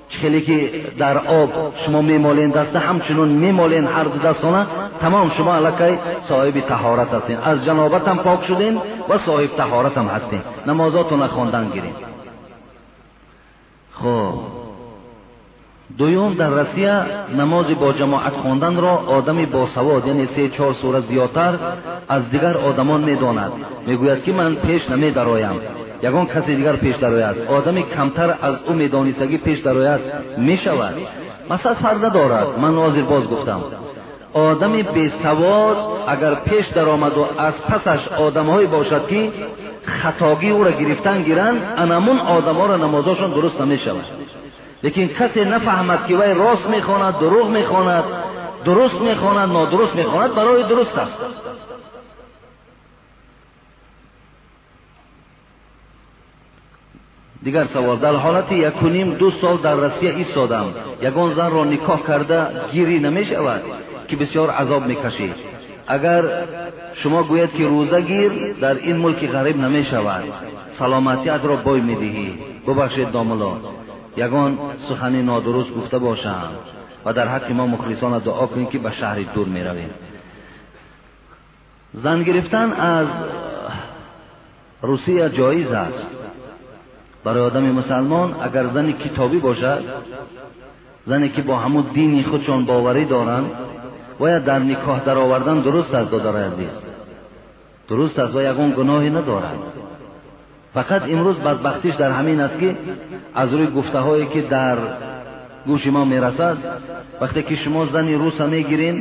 خیلی که در آب شما میمالین دست، همچنون میمالین هر دو دستانه، تمام شما الکی صاحب طهارت هستین، از جنابت هم پاک شدین و صاحب طهارت هم هستین، نمازاتون خواندن گیرین. خب دوم، در روسیه نماز با جماعت خواندن را آدمی با سواد یعنی 3-4 سوره زیادتر از دیگر آدمان میداند، میگوید که من پیش نمیدرایم، یگان کسی دیگر پیش درآید، آدمی کمتر از او میدانستگی پیش درآید میشود. مثلا فرق ندارد. من حاضر باز گفتم Одами бесавод агар пеш даромаду аз пасаш одамҳое бошад, ки хатогии ӯро гирифтан гиранд, анамун одамҳоро намозошон дуруст намешавад. Лекин касе нафаҳмад, ки вай рост мехонад, дурӯғ мехонад, дуруст мехонад, нодуруст мехонад, барои дуруст аст. Дигар савол: дар ҳолати 1.5-2 сол дар Россия истодам, ягон занро никоҳ карда гирӣ намешавад, ки бисёр азоб мекашид. Агар шумо гӯяд, ки рӯза гир, дар ин мулки ғариб намешавад, саломатиатро бой медиҳӣ. Бубахшед, домулло, ягон сухани нодуруст гуфта бошам ва дар ҳаққи мо мухлисона дуо кунед, ки ба шаҳри дур меравем. Зан гирифтан аз Русия ҷоиз аст барои одами мусалмон, агар зани китобӣ бошад, зане ки бо ҳамун дини худшон боварӣ доранд, бояд дар никоҳ даровардан дуруст аст, додарои азиз, дуруст аст ва ягон гуноҳе надорад. Фақат имрӯз бадбахтиш дар ҳамин аст, ки аз рӯи гуфтаҳое, ки дар гӯши мо мерасад, вақте ки шумо зани руса мегирем,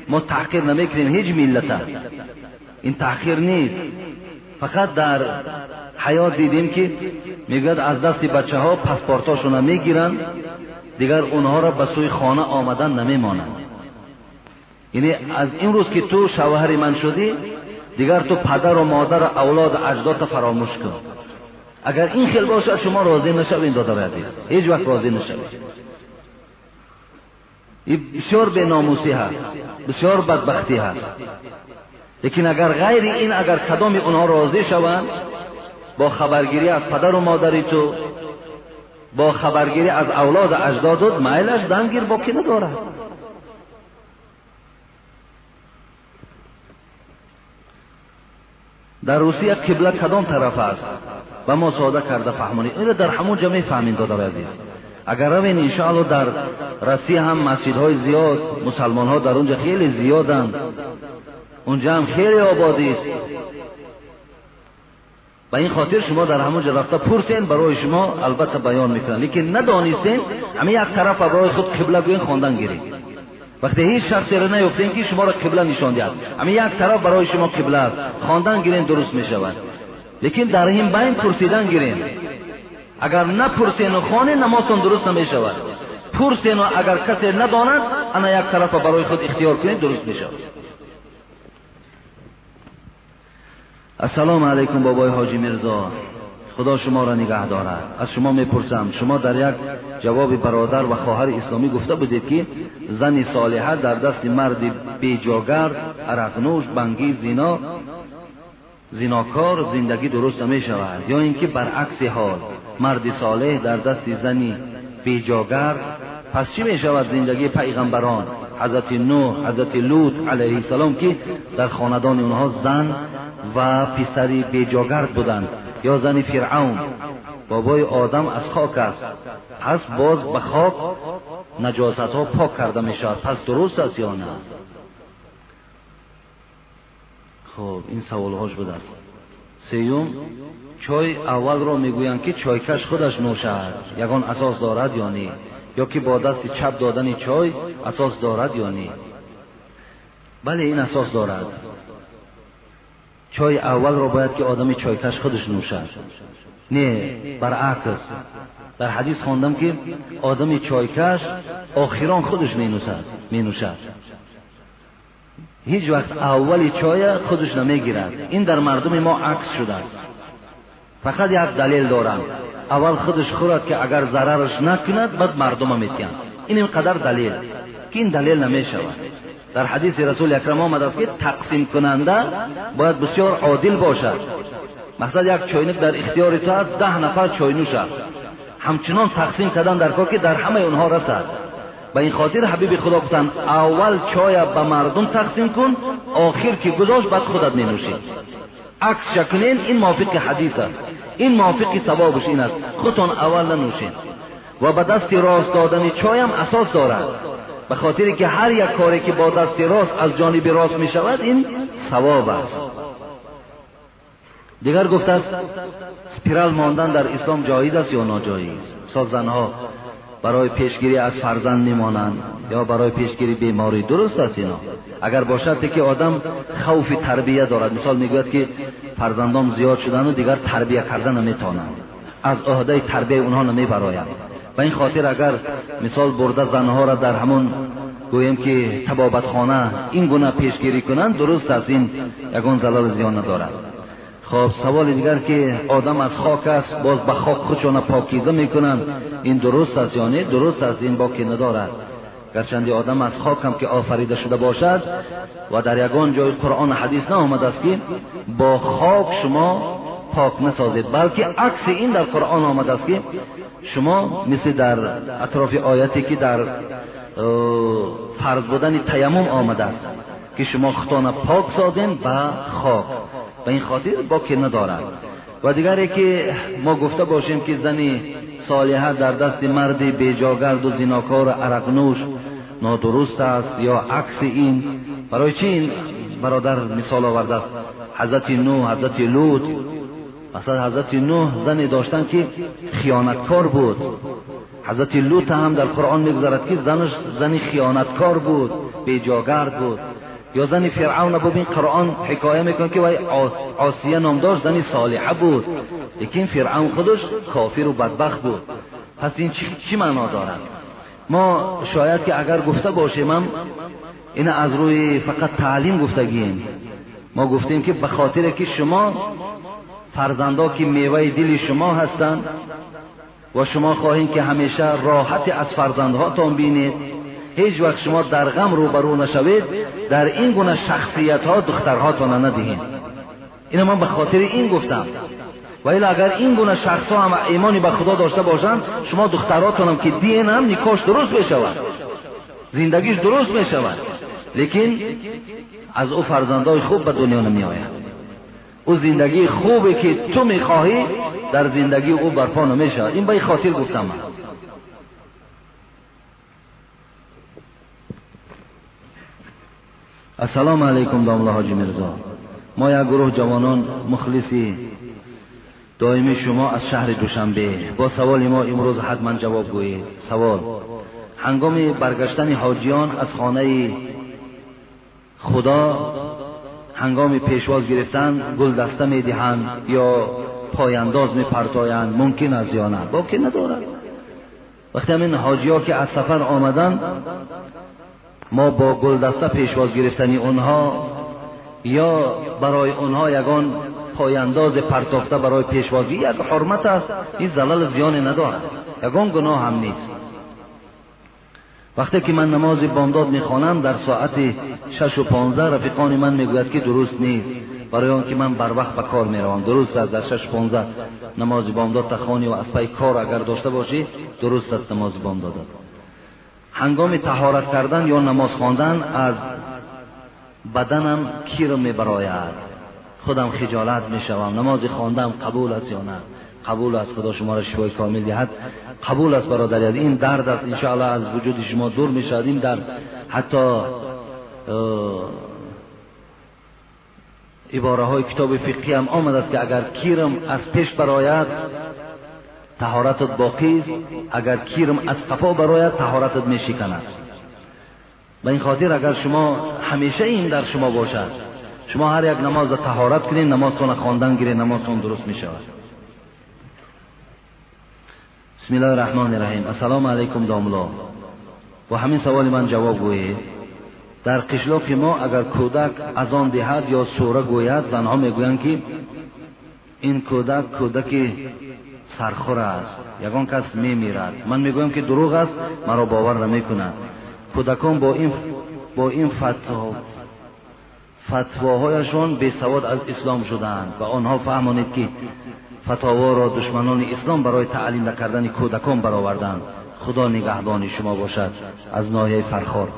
мо таҳқир намекунем ҳеҷ миллата, ин таҳқир нест. Фақат дар ҳаёт дидем, ки мегӯяд, аз дасти бачаҳо паспортҳошона мегиранд, дигар онҳоро ба сӯи хона омадан намемонанд. Яъне аз имрӯз ки ту шавҳари ман шудӣ, дигар ту падару модару авлоду аҷдодта фаромӯш кун. Агар ин хел бошад, шумо розӣ нашавед, додари азиз, ҳеҷ вақт розӣ нашавед. Ин бисёр беномусӣ ҳаст, бисёр бадбахтӣ ҳаст. Лекин агар ғайри ин, агар кадоми онҳо розӣ шаванд, бо хабаргирӣ аз падару модари ту, бо хабаргирӣ аз авлоду аҷдодут, майлаш зан гир, боқӣ надорад. Дар Русия қибла кадом тараф аст? Ба мо сода карда фаҳмонед. Инро дар ҳамон ҷо мефаҳмем, додари азиз. Агар равен, иншоалло, дар Россия ҳам масҷидҳои зиёд, мусалмонҳо дар онҷа хеле зиёданд, унҷа ҳам хеле ободист. Ба ин хотир шумо дар ҳамон ҷо рафта пурсен, барои шумо албатта баён мекунанд. Лекин надонистен, ҳамин як тарафа барои худ қибла гӯен, хондан гиред. Вақте ҳеҷ шахсеро наёфтем, ки шуморо қибла нишон диҳад, ҳамин як тараф барои шумо қибла аст, хондан гирен, дуруст мешавад. Лекин дар ин байн пурсидан гирен. Агар напурсену хонен, намозтон дуруст намешавад. Пурсену агар касе надонад, ана як тарафа барои худ ихтиёр кунед, дуруст мешавад. Ассалому алайкум, бобои ҳоҷи Мирзо, худо шуморо нигаҳ дорад. Аз шумо мепурсам, шумо дар як ҷавоби бародар ва хоҳари исломӣ гуфта будед, ки зани солиҳа дар дасти марди беҷогард, арақнӯш, бангӣ, зинокор зиндагӣ дуруст намешавад, ё ин ки баръакси ҳол, марди солеҳ дар дасти зани беҷогард, пас чӣ мешавад зиндагии пайғамбарон, ҳазрати Нӯҳ, ҳазрати Лут алайҳиссалом, ки дар хонадони онҳо зан ва писари беҷогард буданд, ё зани Фиръавн? Бобои Одам аз хок аст, пас боз ба хок наҷосатҳо пок карда мешавад, пас дуруст аст ё на? Хуб, ин саволҳош будааст. Сеюм, чой аввалро мегӯянд, ки чойкаш худаш нӯшад, ягон асос дорад ё не? Ё ки бо дасти чап додани чой асос дорад ё не? Бале, ин асос дорад. Чой аввалро бояд ки одами чойкаш худаш нӯшад. Не, баръакс, дар ҳадис хондам, ки одами чойкаш охирон худаш менӯшад, ҳеҷ вақт аввали чоя худаш намегирад. Ин дар мардуми мо акс шудааст. Фақат як далел дорам: аввал худаш хӯрад, ки агар зарараш накунад, баъд мардума метиҳанд. Ин инқадар далел, ки ин далел намешавад. Дар ҳадиси Расули Акрам омадааст, ки тақсимкунанда бояд бисёр одил бошад. Мақсад, як чойник дар ихтиёри ту аст, 10 нафар чойнӯш аст, ҳамчунон тақсим кардан дар кор, ки дар ҳамаи онҳо расад. Ба ин хотир ҳабиби Худо гуфтанд: аввал чоя ба мардум тақсим кун, охир ки гузошт, баъд худат менӯшӣ. Аксша кунен, ин мувофиқи ҳадис аст, ин мувофиқи савобаш ин аст, худтон аввал нанӯшед. Ва ба дасти рост додани чойам асос дорад, ба хотире ки ҳар як коре ки бо дасти рост аз ҷониби рост мешавад, ин савоб аст. Дигар гуфтааст, спирал мондан дар ислом ҷоиз аст ё ноҷоиз? Мисол, занҳо барои пешгирӣ аз фарзанд мемонанд. یا برای پیشگیری بیماری درست است اینا، اگر با شرطی که آدم خوف تربیه دارد. مثال میگوید که فرزندان زیاد شدن و دیگر تربیه کردن نمیتونند، از عهده تربیه اونها نمیبرایم. و این خاطر اگر مثال برده زنها را در همون گوییم که طبابتخانه این گونه پیشگیری کنند درست است، این یگان زلال زیان ندارد. خب سوال دیگر که آدم از خاک است باز به خاک خودشان پاکیزه میکنند، این درست است یا نه؟ درست است، این باکی ندارد. گرچند آدم از خاک هم که آفریده شده باشد و در یگان جای قرآن حدیث نآمده است که با خاک شما پاک نسازید، بلکه عکس این در قرآن آمده است که شما مثل در اطراف آیتی که در فرض بودن تیمم آمده است که شما خودتان پاک سازین به خاک، به این خاطر باکی ندارد. و دیگری که ما گفته باشیم که زنی صالحه در دست مرد بیجاگرد و زیناکار و عرقنوش نادرست است یا عکس این. برای چی این برادر مثال آورده است؟ حضرت نوح، حضرت لوط. مثلا حضرت نوح زنی داشتن که خیانتکار بود، حضرت لوط هم در قرآن میگذرد که زنش زنی خیانتکار بود، بیجاگرد بود. یا زن فرعون ببین قرآن حکایه میکنه که وی عاصیه نام داشت، زنی صالحه بود، لیکن فرعون خودش کافر و بدبخت بود. پس این چی معنا دارد؟ ما شاید که اگر گفته باشیم هم این از روی فقط تعلیم گفتگیم. ما گفتیم که به خاطر که شما فرزندا که میوه دل شما هستند و شما خواهید که همیشه راحت از فرزندهاتان بینید، هیچ وقت شما در غم روبرو نشوید، در این گونه شخصیت ها دخترهاتان ندهید. اینو من به خاطر این گفتم. و الا اگر این گونه شخص ها هم ایمانی به خدا داشته باشند، شما دخترهاتان هم که دین هم نکاش درست میشود، زندگیش درست میشود، لیکن از او فرزندای خوب به دنیا نمی آید. او زندگی خوبی که تو میخواهی در زندگی او برپا نمیشود. این به خاطر گفتم من. السلام علیکم داملا حاجی میرزا. ما یک گروه جوانان مخلصی دائمی شما از شهر دوشنبه. با سوال ما امروز حتما جواب گویید. سوال: هنگام برگشتن حاجیان از خانه خدا هنگام پیشواز گرفتن گل دسته میدهند یا پایانداز میپرتایند، ممکن است یا نه؟ باکی ندارد. وقتی همین حاجی ها که از سفر آمدن، ما با گل دسته پیشواز گرفتنی اونها یا برای اونها یگان پایانداز پرتافته برای پیشوازی یک حرمت است، این زلال زیان ندارد، یگان گناه هم نیست. وقتی که من نماز بامداد میخوانم در ساعت 6:15 رفیقان من میگوید که درست نیست، برای آن که من بر وقت به کار میروم. درست است، در 6:15 نماز بامداد تخوانی و از پی کار اگر داشته باشی درست است نماز بامداد. هنگام طهارت کردن یا نماز خواندن از بدنم کیر میبراید، خودم خجالت میشوم. نماز خواندم قبول است یا نه؟ قبول است. خدا شما را شفای کامل دهد. قبول است برادر. این درد است انشاءالله از وجود شما دور میشود. این درد حتی عباره های کتاب فقهی هم آمده است که اگر کیرم از پیش براید طهارتت باقی است، اگر کیرم از قفا براید طهارتت میشکند. به این خاطر اگر شما همیشه این در شما باشد، شما هر یک نماز طهارت کنید، نمازتون خواندن گیرید، نمازتون درست میشود. بسم الله الرحمن الرحیم. السلام علیکم داملا. و همین سوال من جواب گویید. در قشلاق ما اگر کودک اذان دهد یا سوره گوید، زنها میگویند که این کودک کودک سرخور است، یگان کس میمیرد. من میگویم که دروغ است، مرا باور نمیکند. کودکان با این فتواهایشان بی سواد از اسلام شدند و آنها فهمانید که فتاوا را دشمنان اسلام برای تعلیم نکردن کودکان برآوردند. خدا نگهبان شما باشد. از ناحیه فرخار.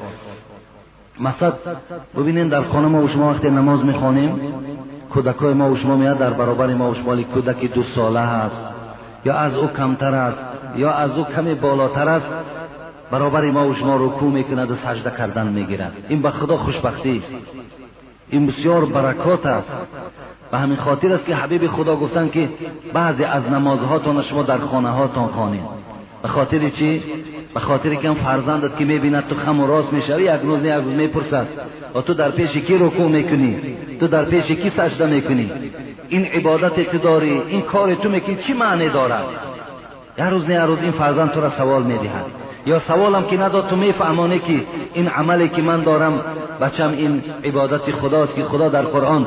مثلا ببینین در خانه ما و شما وقتی نماز میخوانیم، کودکای ما و شما میاد در برابر ما و شما، کودک 2 ساله هست یا از او کمتر است یا از او کمی بالاتر است، برابر ما و شما رکوع میکند و سجده کردن میگیرد. این به خدا خوشبختی است، این بسیار برکات است. به همین خاطر است که حبیب خدا گفتند که بعضی از نمازهاتان شما در خانه هاتان خوانید. به خاطر چی؟ به خاطر که فرزندت که میبیند تو خم و راست میشوی، یک روز نه یک روز میپرسد و تو در پیش کی رکوع میکنی، تو در پیش کی سجده میکنی، این عبادت تو داری، این کار تو میکنی، چی معنی دارد؟ یک روز نه یک روز این فرزند تو را سوال میدهد، یا سوالم که نداد تو میفهمانه که این عملی که من دارم بچم این عبادت خداست که خدا در قرآن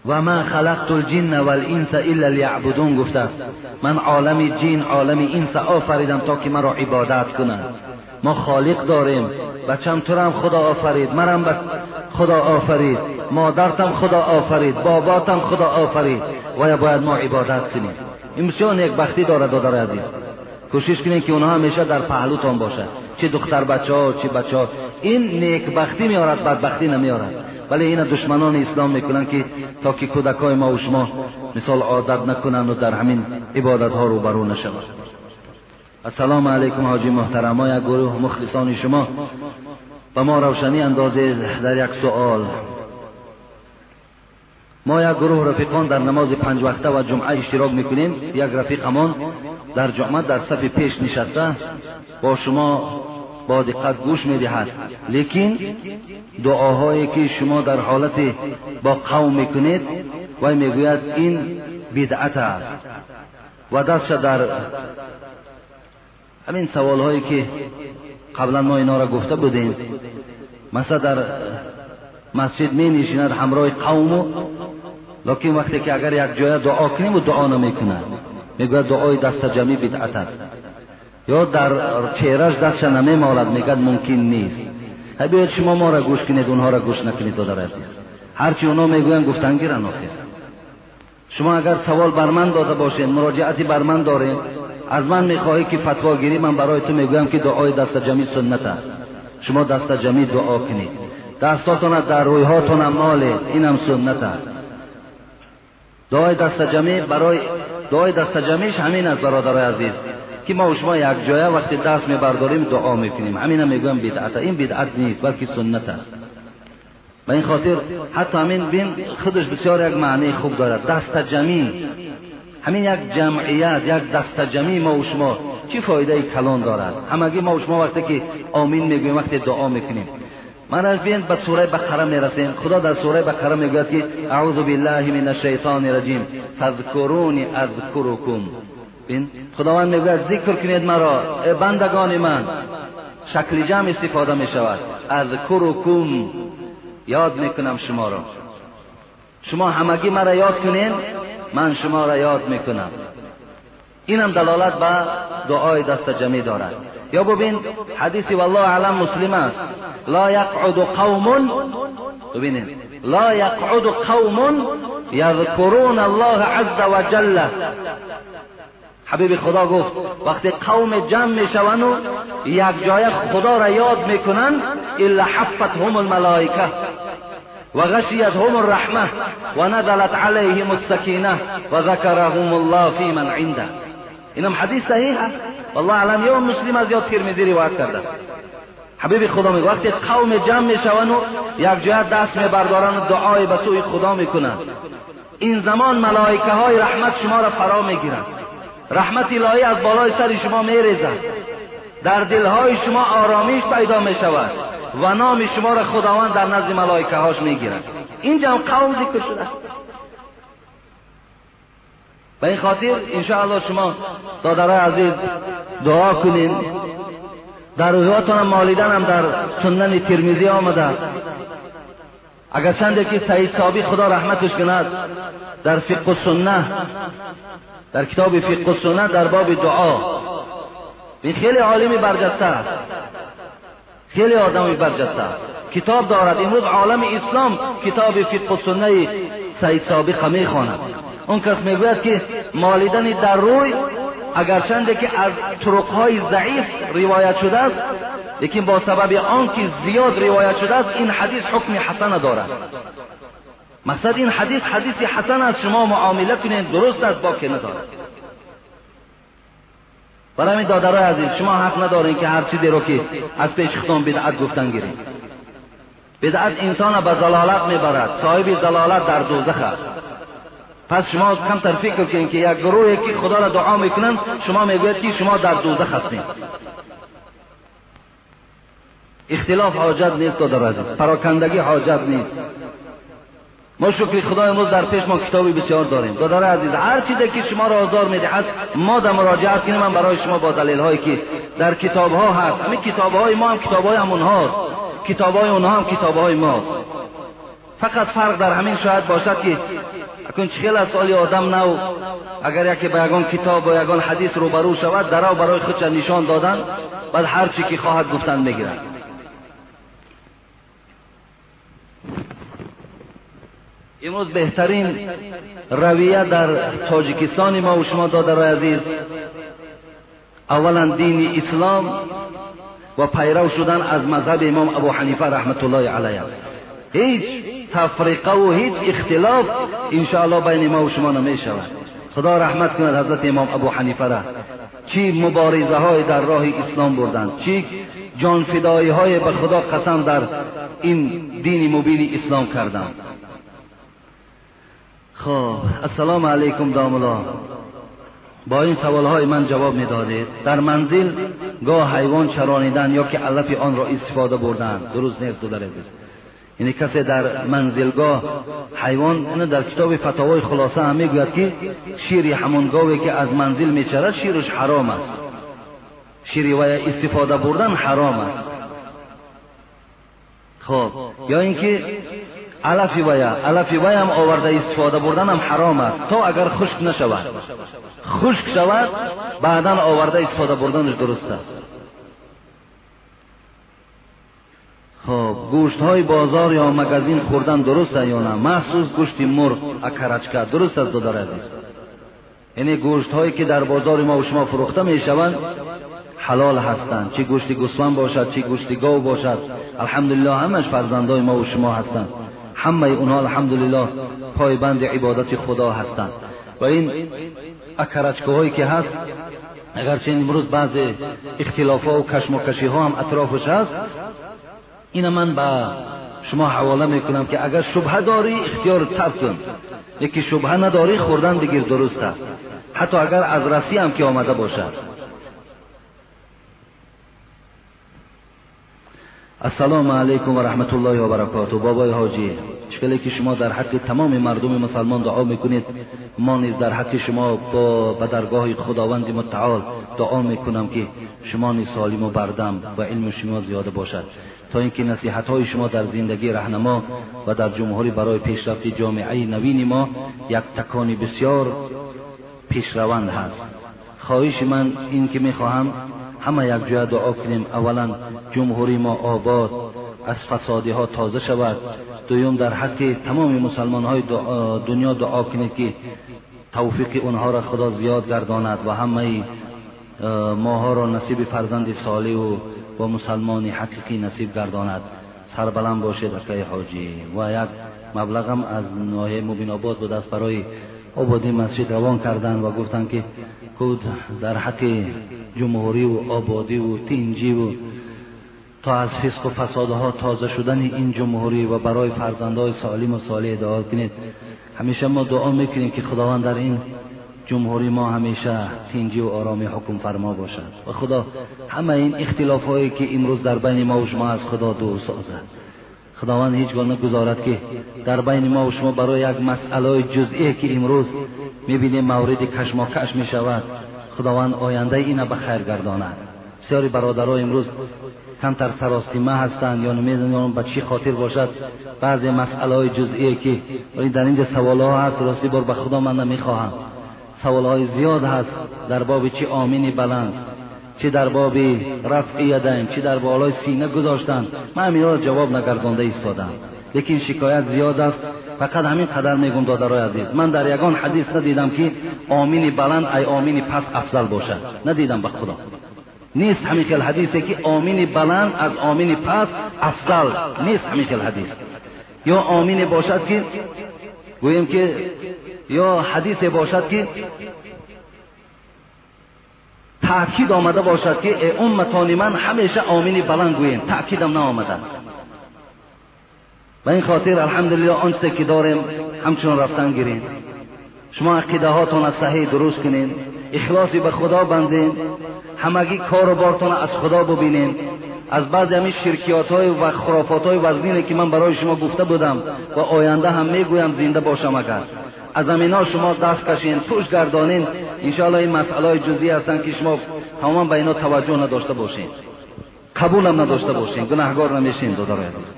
و ما خلقت الجن والانس الا لیعبدون گفته است. من عالم جن عالم انس آفریدم تا که مرا عبادت کنند. ما خالق داریم، بچم تو را خدا آفرید، مرم خدا آفرید، مادرتم خدا آفرید، باباتم خدا آفرید و یا باید ما عبادت کنیم. این بسیار یک بختی داره دادر عزیز. کوشش کنید که اونها همیشه در پهلوتان باشد، چه دختر بچه ها چه بچه ها. این نیکبختی میارد، بدبختی نمیارد. ولی اینا دشمنان اسلام میکنن که تا که کودکای ما و شما مثال عادت نکنند و در همین عبادت ها روبرو نشوند. السلام علیکم حاجی محترم، ما یک گروه مخلصان شما به ما روشنی اندازید در یک سوال. ما یک گروه رفیقان در نماز پنج وقته و جمعه اشتراک میکنیم. یک رفیقمان در جمعه در صف پیش نشسته با شما با دقت گوش میدهد، لیکن دعاهایی که شما در حالت با قوم میکنید وی میگوید این بدعت است و دستش در همین سوالهایی که قبلا ما اینا را گفته بودیم، مثلا در مسجد می نشیند همراه قوم، لیکن وقتی که اگر یک جای دعا کنیم و دعا نمیکند، میگوید دعای دست جمعی بدعت است، یا در چهرش دستش نمیمالد، میگد ممکن نیست. بیاید شما ما را گوش کنید، اونها را گوش نکنید. دادر عزیز، هرچی اونا میگویند گفتن گیرن. آخر شما اگر سوال بر من داده باشین، مراجعتی بر من دارین، از من میخواهی که فتوا گیری، من برای تو میگویم که دعای دست جمعی سنت است. شما دست جمعی دعا کنید، دستاتون در رویهاتون مالید، اینم سنت است. دعای دست جمعی برای دعای دست جمعیش همین است برادرای عزیز، که ما و شما یک جایه وقتی دست میبرداریم دعا میکنیم، همین هم میگویم بدعت. این بدعت نیست بلکه سنت است. به این خاطر حتی همین بین خودش بسیار یک معنی خوب دارد، دست جمعی، همین یک جمعیت، یک دست جمعی ما و شما چی فایده کلان دارد. همگی ما و شما وقتی که آمین میگوییم، وقتی دعا میکنیم، من از بین به سوره بقره میرسیم. خدا در سوره بقره میگوید که اعوذ بالله من الشیطان الرجیم فاذکرونی اذکرکم. بین خداوند میگوید ذکر کنید مرا ای بندگان من. شکل جمع استفاده میشود، اذکرکم، یاد میکنم شما را. شما همگی مرا یاد کنین، من شما را یاد میکنم. اینم دلالت به دعای دست جمعی دارد. یا ببین حدیثی والله اعلم مسلم است، لا یقعد قوم، ببینید لا یقعد قوم یذکرون الله عز وجل. حبیب خدا گفت وقتی قوم جمع میشوند و یک جای خدا را یاد میکنن، الا حفتهم الملائکه و غشیتهم الرحمه و نزلت علیهم السکینه و ذکرهم الله فی من عنده. اینم حدیث صحیح است، والله اعلم یا مسلم از یا ترمذی روایت کرده. حبیب خدا میگه وقتی قوم جمع میشوند و یک جای دست میبردارن و دعای به سوی خدا میکنن، این زمان ملائکه های رحمت شما را فرا میگیرند، رحمت الهی از بالای سر شما میریزد، در دلهای شما آرامش پیدا میشود و نام شما را خداوند در نزد ملائکه هاش میگیرد. اینجا هم قوم ذکر شده است. به این خاطر انشاءالله شما دادرای عزیز دعا کنین. در رویاتان مالیدن هم در سنن ترمذی آمده است. اگر چنده که سید صابی خدا رحمتش کند در فقه السنه، در کتاب فقه السنه در باب دعا، این خیلی عالمی برجسته است، خیلی آدمی برجسته است، کتاب دارد. امروز عالم اسلام کتاب فقه السنه سید سابق میخواند. اون کس میگوید که مالیدن در روی اگرچنده که از طرقهای ضعیف روایت شده است، لیکن با سبب آن که زیاد روایت شده است این حدیث حکم حسن دارد. مقصد این حدیث حدیث حسن است، شما معامله کنید درست است، باکی ندارد. برای همین دادرای عزیز شما حق ندارین که هر چیزی رو که از پیش خودتون بدعت گفتن گیرید. بدعت انسان به ضلالت میبرد، صاحب ضلالت در دوزخ است. پس شما کمتر فکر کنید که یک گروهی که خدا را دعا میکنند شما میگوید که شما در دوزخ هستید. اختلاف حاجت نیست دادر عزیز، پراکندگی حاجت نیست. ما شکر خدا امروز در پیش ما کتابی بسیار داریم. دادر عزیز، هر چیزی که شما را آزار میدهد ما در مراجعت کنیم، من برای شما با دلیل هایی که در کتاب ها هست. همین کتاب های ما هم کتاب های همونهاست، کتاب های اونها هم کتاب های ماست. فقط فرق در همین شاید باشد که اکنون چخیل از سالی آدم نو اگر یکی به یگان کتاب و یگان حدیث روبرو شود، درو برای خودش نشان دادن، بعد هر چی که خواهد گفتن میگیرد. امروز بهترین رویه در تاجیکستان ما و شما دادرای عزیز، اولا دین اسلام و پیرو شدن از مذهب امام ابو حنیفه رحمت الله علیه است. هیچ تفریقه و هیچ اختلاف انشاءالله بین ما و شما نمی شود. خدا رحمت کند حضرت امام ابو حنیفه را، چی مبارزه های در راه اسلام بردند، چی جان فدایی های به خدا قسم در این دین مبین اسلام کردند. خب السلام علیکم داملا، با این سوال های من جواب میدادید. در منزل گاه حیوان چرانیدن یا که علف آن را استفاده بردن درست نیست در عزیز. یعنی کسی در منزلگاه حیوان، اینو در کتاب فتاوای خلاصه هم میگوید که شیر همون گاوی که از منزل میچرد شیرش حرام است، شیر و استفاده بردن حرام است. خب یا اینکه علفی ویا هم آورده استفاده بردن هم حرام است تا اگر خشک نشود. خشک شود بعدا آورده استفاده بردنش درست است. خب گوشت های بازار یا مگزین خوردن درست است یا نه؟ مخصوص گوشت مرغ اکرچکه درست است دادر عزیز. یعنی گوشت هایی که در بازار ما و شما فروخته می شوند حلال هستند، چه گوشت گوسفند باشد چه گوشت گاو باشد، الحمدلله همش فرزندای ما و شما هستند، همه اونها الحمدلله پایبند عبادت خدا هستند. و این اکرچکه هایی که هست، اگرچه امروز بعض اختلاف ها و کشمکشی ها هم اطرافش هست، این من به شما حواله میکنم که اگر شبهه داری اختیار ترک کن، یکی شبهه نداری خوردن بگیر درست است، حتی اگر از رسی هم که آمده باشد. السلام علیکم و رحمت الله و برکاته. بابای حاجی، شکلی که شما در حق تمام مردم مسلمان دعا میکنید، ما نیز در حق شما با درگاه خداوند متعال دعا میکنم که شما نیز سالم و بردم و علم شما زیاده باشد، تا اینکه نصیحت های شما در زندگی رهنما و در جمهوری برای پیشرفت جامعه نوین ما یک تکانی بسیار پیشروند هست. خواهش من این که میخواهم همه یک جای دعا کنیم، اولا جمهوری ما آباد از فسادی ها تازه شود، دوم در حق تمام مسلمان های دنیا دعا کنید که توفیق اونها را خدا زیاد گرداند و همه ماها را نصیب فرزند صالح و مسلمان حقیقی نصیب گرداند. سربلند باشید اکای حاجی. و یک مبلغم از ناحیه مبین آباد بود است برای آبادی مسجد روان کردن و گفتن که کود در حق جمهوری و آبادی و تینجی و تا از فسق و فسادها تازه شدن این جمهوری و برای فرزندهای سالم و صالح دعا کنید. همیشه ما دعا میکنیم که خداوند در این جمهوری ما همیشه تینجی و آرامی حکم فرما باشد و خدا همه این اختلاف هایی که امروز در بین ما و شما از خدا دور سازد. خداوند هیچگاه نگذارد که در بین ما و شما برای یک مسئله جزئی که امروز میبینیم مورد کشماکش میشود، خداوند آینده اینا به خیر گرداند. بسیاری برادرها امروز کمتر سراستیمه هستند یا نمیدونم به چی خاطر باشد، بعضی مسئله های جزئی که در اینجا سوال ها هست، راستی بار به خدا من نمیخواهم، سوال های زیاد هست در باب چی آمین بلند، چی در باب رفع یدین، چی در بالای سینه گذاشتن، من همینا را جواب نگردانده ایستادم، لیکن شکایت زیاد است. فقط همین قدر میگم دادرای عزیز، من در یگان حدیث ندیدم که آمین بلند ای آمین پس افضل باشد، ندیدم به خدا نیست همین خیل حدیثی که آمین بلند از آمین پس افضل نیست، همین خیل حدیث. یا آمین باشد که گوییم که یا حدیث باشد که تأکید آمده باشد که ای امتان من همیشه آمین بلند گوییم، تأکیدم نآمده است. به این خاطر الحمدلله آنچه که داریم همچنان رفتن گیریم. Шумо ақидаҳотон аз саҳеҳ дуруст кунед, ихлоси ба Худо бандед, ҳамагӣ кору бортон аз Худо бубинед. Аз баъзе ҳамин ширкиётҳои ва хурофотҳои вазнине ки ман барои шумо гуфта будам ва оянда ҳам мегӯям, зинда бошам агар, аз ҳаминҳо шумо даст кашен, пушт гардонен. Иншоаллоҳ ин масъалаҳои ҷузъӣ ҳастанд ки шумо тамоман ба инҳо таваҷҷӯҳ надошта бошед, қабулам надошта бошед, гунаҳгор намешин, додарои азиз.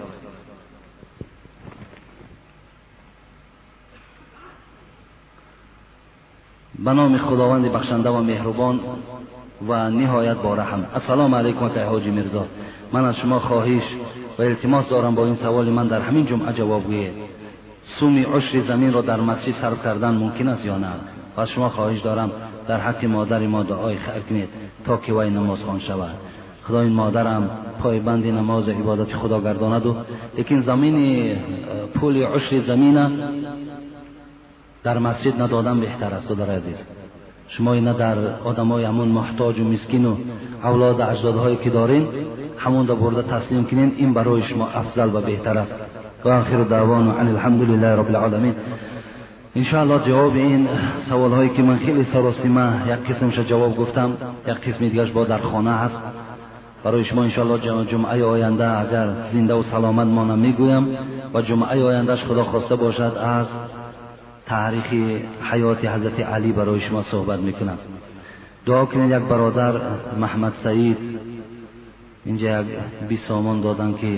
Ба номи Худованди бахшанда ва меҳрубон ва ниҳоят бораҳм. Ассалому алайкум, акай ҳоҷи Мирзо. Ман аз шумо хоҳиш ва илтимос дорам, бо ин саволи ман дар ҳамин ҷумъа ҷавоб гӯед. Суми ушри заминро дар масҷид сарф кардан мумкин аст ё на? Ва аз шумо хоҳиш дорам, дар ҳаққи модари мо дуои хайр кунед, то ки вай намозхон шавад. Худо ин модарам пойбанди намозу ибодати Худо гардонаду, лекин замини пули ушри замина дар масҷид надодан беҳтар аст. Додари азиз, шумо ина дар одамои ҳамун муҳтоҷу мискину авлоду аҷдодҳое ки дорин, ҳамонда бурда таслим кунен, ин барои шумо афзал ва беҳтар аст. Ва охиру даъвону ан алҳамдулиллаҳи роббил оламин. Иншоаллоҳ ҷавоби ин саволҳое ки ман хеле саросима як қисмша ҷавоб гуфтам, як қисми дигараш бо дар хона ҳаст барои шумо. Иншоаллоҳ ҷумъаи оянда агар зиндаву саломат монам мегӯям, ва ҷумъаи ояндаш, Худо хоста бошад, аз таърихи ҳаёти ҳазрати Алӣ барои шумо суҳбат мекунам. Дуо кунед. Як бародар Маҳмад Саид инҷа як 20 сомон доданд ки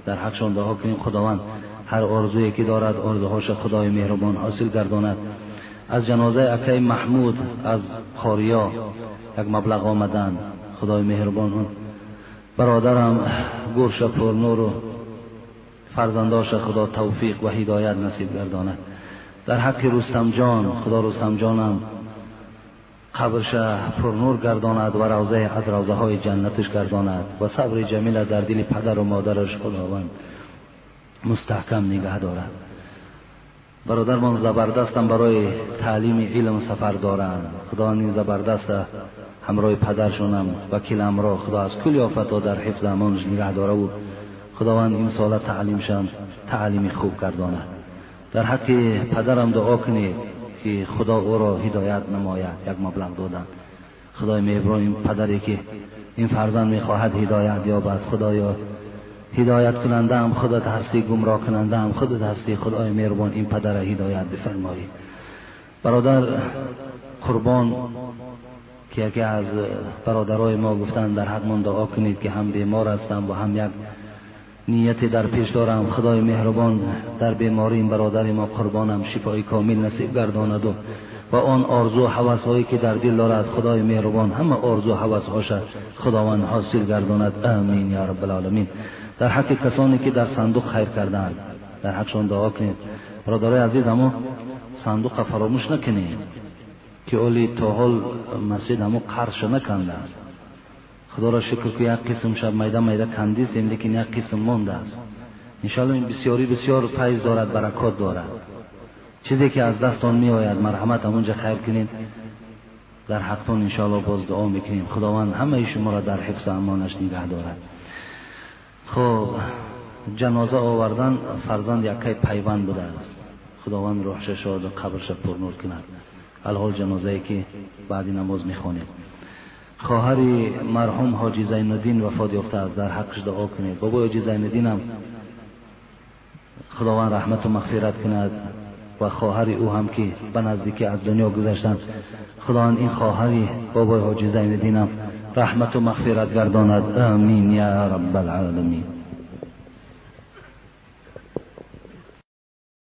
дар ҳақшон дуо кунем, Худованд ҳар орзуе ки дорад, орзуҳоша Худои меҳрубон ҳосил гардонад. Аз ҷанозаи акаи Маҳмуд аз Хориё як маблағ омаданд. Худои меҳрубон бародарам гӯрша пурнуру фарзандоша Худо тавфиқ ва ҳидоят насиб гардонад. Дар ҳаққи Рустамҷон, Худо Рустамҷонам қабрша пурнур гардонад ва равзае аз равзаҳои ҷаннаташ гардонад ва сабри ҷамила дар дили падару модараш Худованд мустаҳкам нигаҳ дорад. Бародармон забардастам барои таълими илм сафар доранд. Худованд ин забардаста ҳамроҳи падаршонам вакил амро Худо аз кулли офатҳо дар ҳифзи амонаш нигаҳ дораву Худованд имсола таълимшам таълими хуб гардонад. Дар ҳаққи падарам дуо кунед ки Худо ӯро ҳидоят намояд. Як маблағ доданд. Худои меҳрубон ин падаре ки ин фарзанд мехоҳад ҳидоят ёбад, Худоё, ҳидояткунандаам худат ҳастӣ, гумроҳкунандаам худат ҳастӣ, Худои меҳрубон ин падара ҳидоят бифармоӣ. Бародар Қурбон ки яке аз бародарои мо гуфтанд, дар ҳақмон дуо кунед ки ҳам бемор ҳастам ва ҳам як нияте дар пеш дорам. Худои меҳрубон дар бемории ин бародари мо Қурбонам шифои комил насиб гардонаду ва он орзу ҳавасҳое ки дар дил дорад, Худои меҳрубон ҳама орзу ҳавасҳоша Худованд ҳосил гардонад. Амин я раббалоламин. Дар ҳаққи касоне ки дар сандуқ хайр кардаанд, дар ҳақшон дуо кунед. Бародарои азиз, ҳамо сандуқа фаромӯш накунед ки оли то ҳол масҷид ҳамо қарзшо накандааст. Худоро шукр ки як қисм шаб майда майда кандисем, лекин як қисм мондааст. Иншоалло ин бисёрӣ бисёр файз дорад, баракот дорад. Чизе ки аз дастон меояд, марҳамат, ҳамонҷа хайр кунед. Дар ҳақтон иншоалло боз дуо мекунем. Худованд ҳамаи шуморо дар ҳифзу амонаш нигаҳ дорад. Хуб, ҷаноза овардан фарзанд яккай пайванд будааст. Худованд рӯҳша шоду қабрша пурнур кунад. Алҳол ҷанозае ки баъди намоз мехонем. Хоҳари марҳум ҳоҷи Зайнуддин вафот ёфтааст, дар ҳаққаш дуо кунед. Бобои ҳоҷи Зайнуддинам Худованд раҳмату мағфират кунад ва хоҳари ӯ ҳам ки ба наздикӣ аз дунё гузаштанд, Худованд ин хоҳари бобои ҳоҷи Зайнуддинам раҳмату мағфират гардонад. Амин я раббалоламин.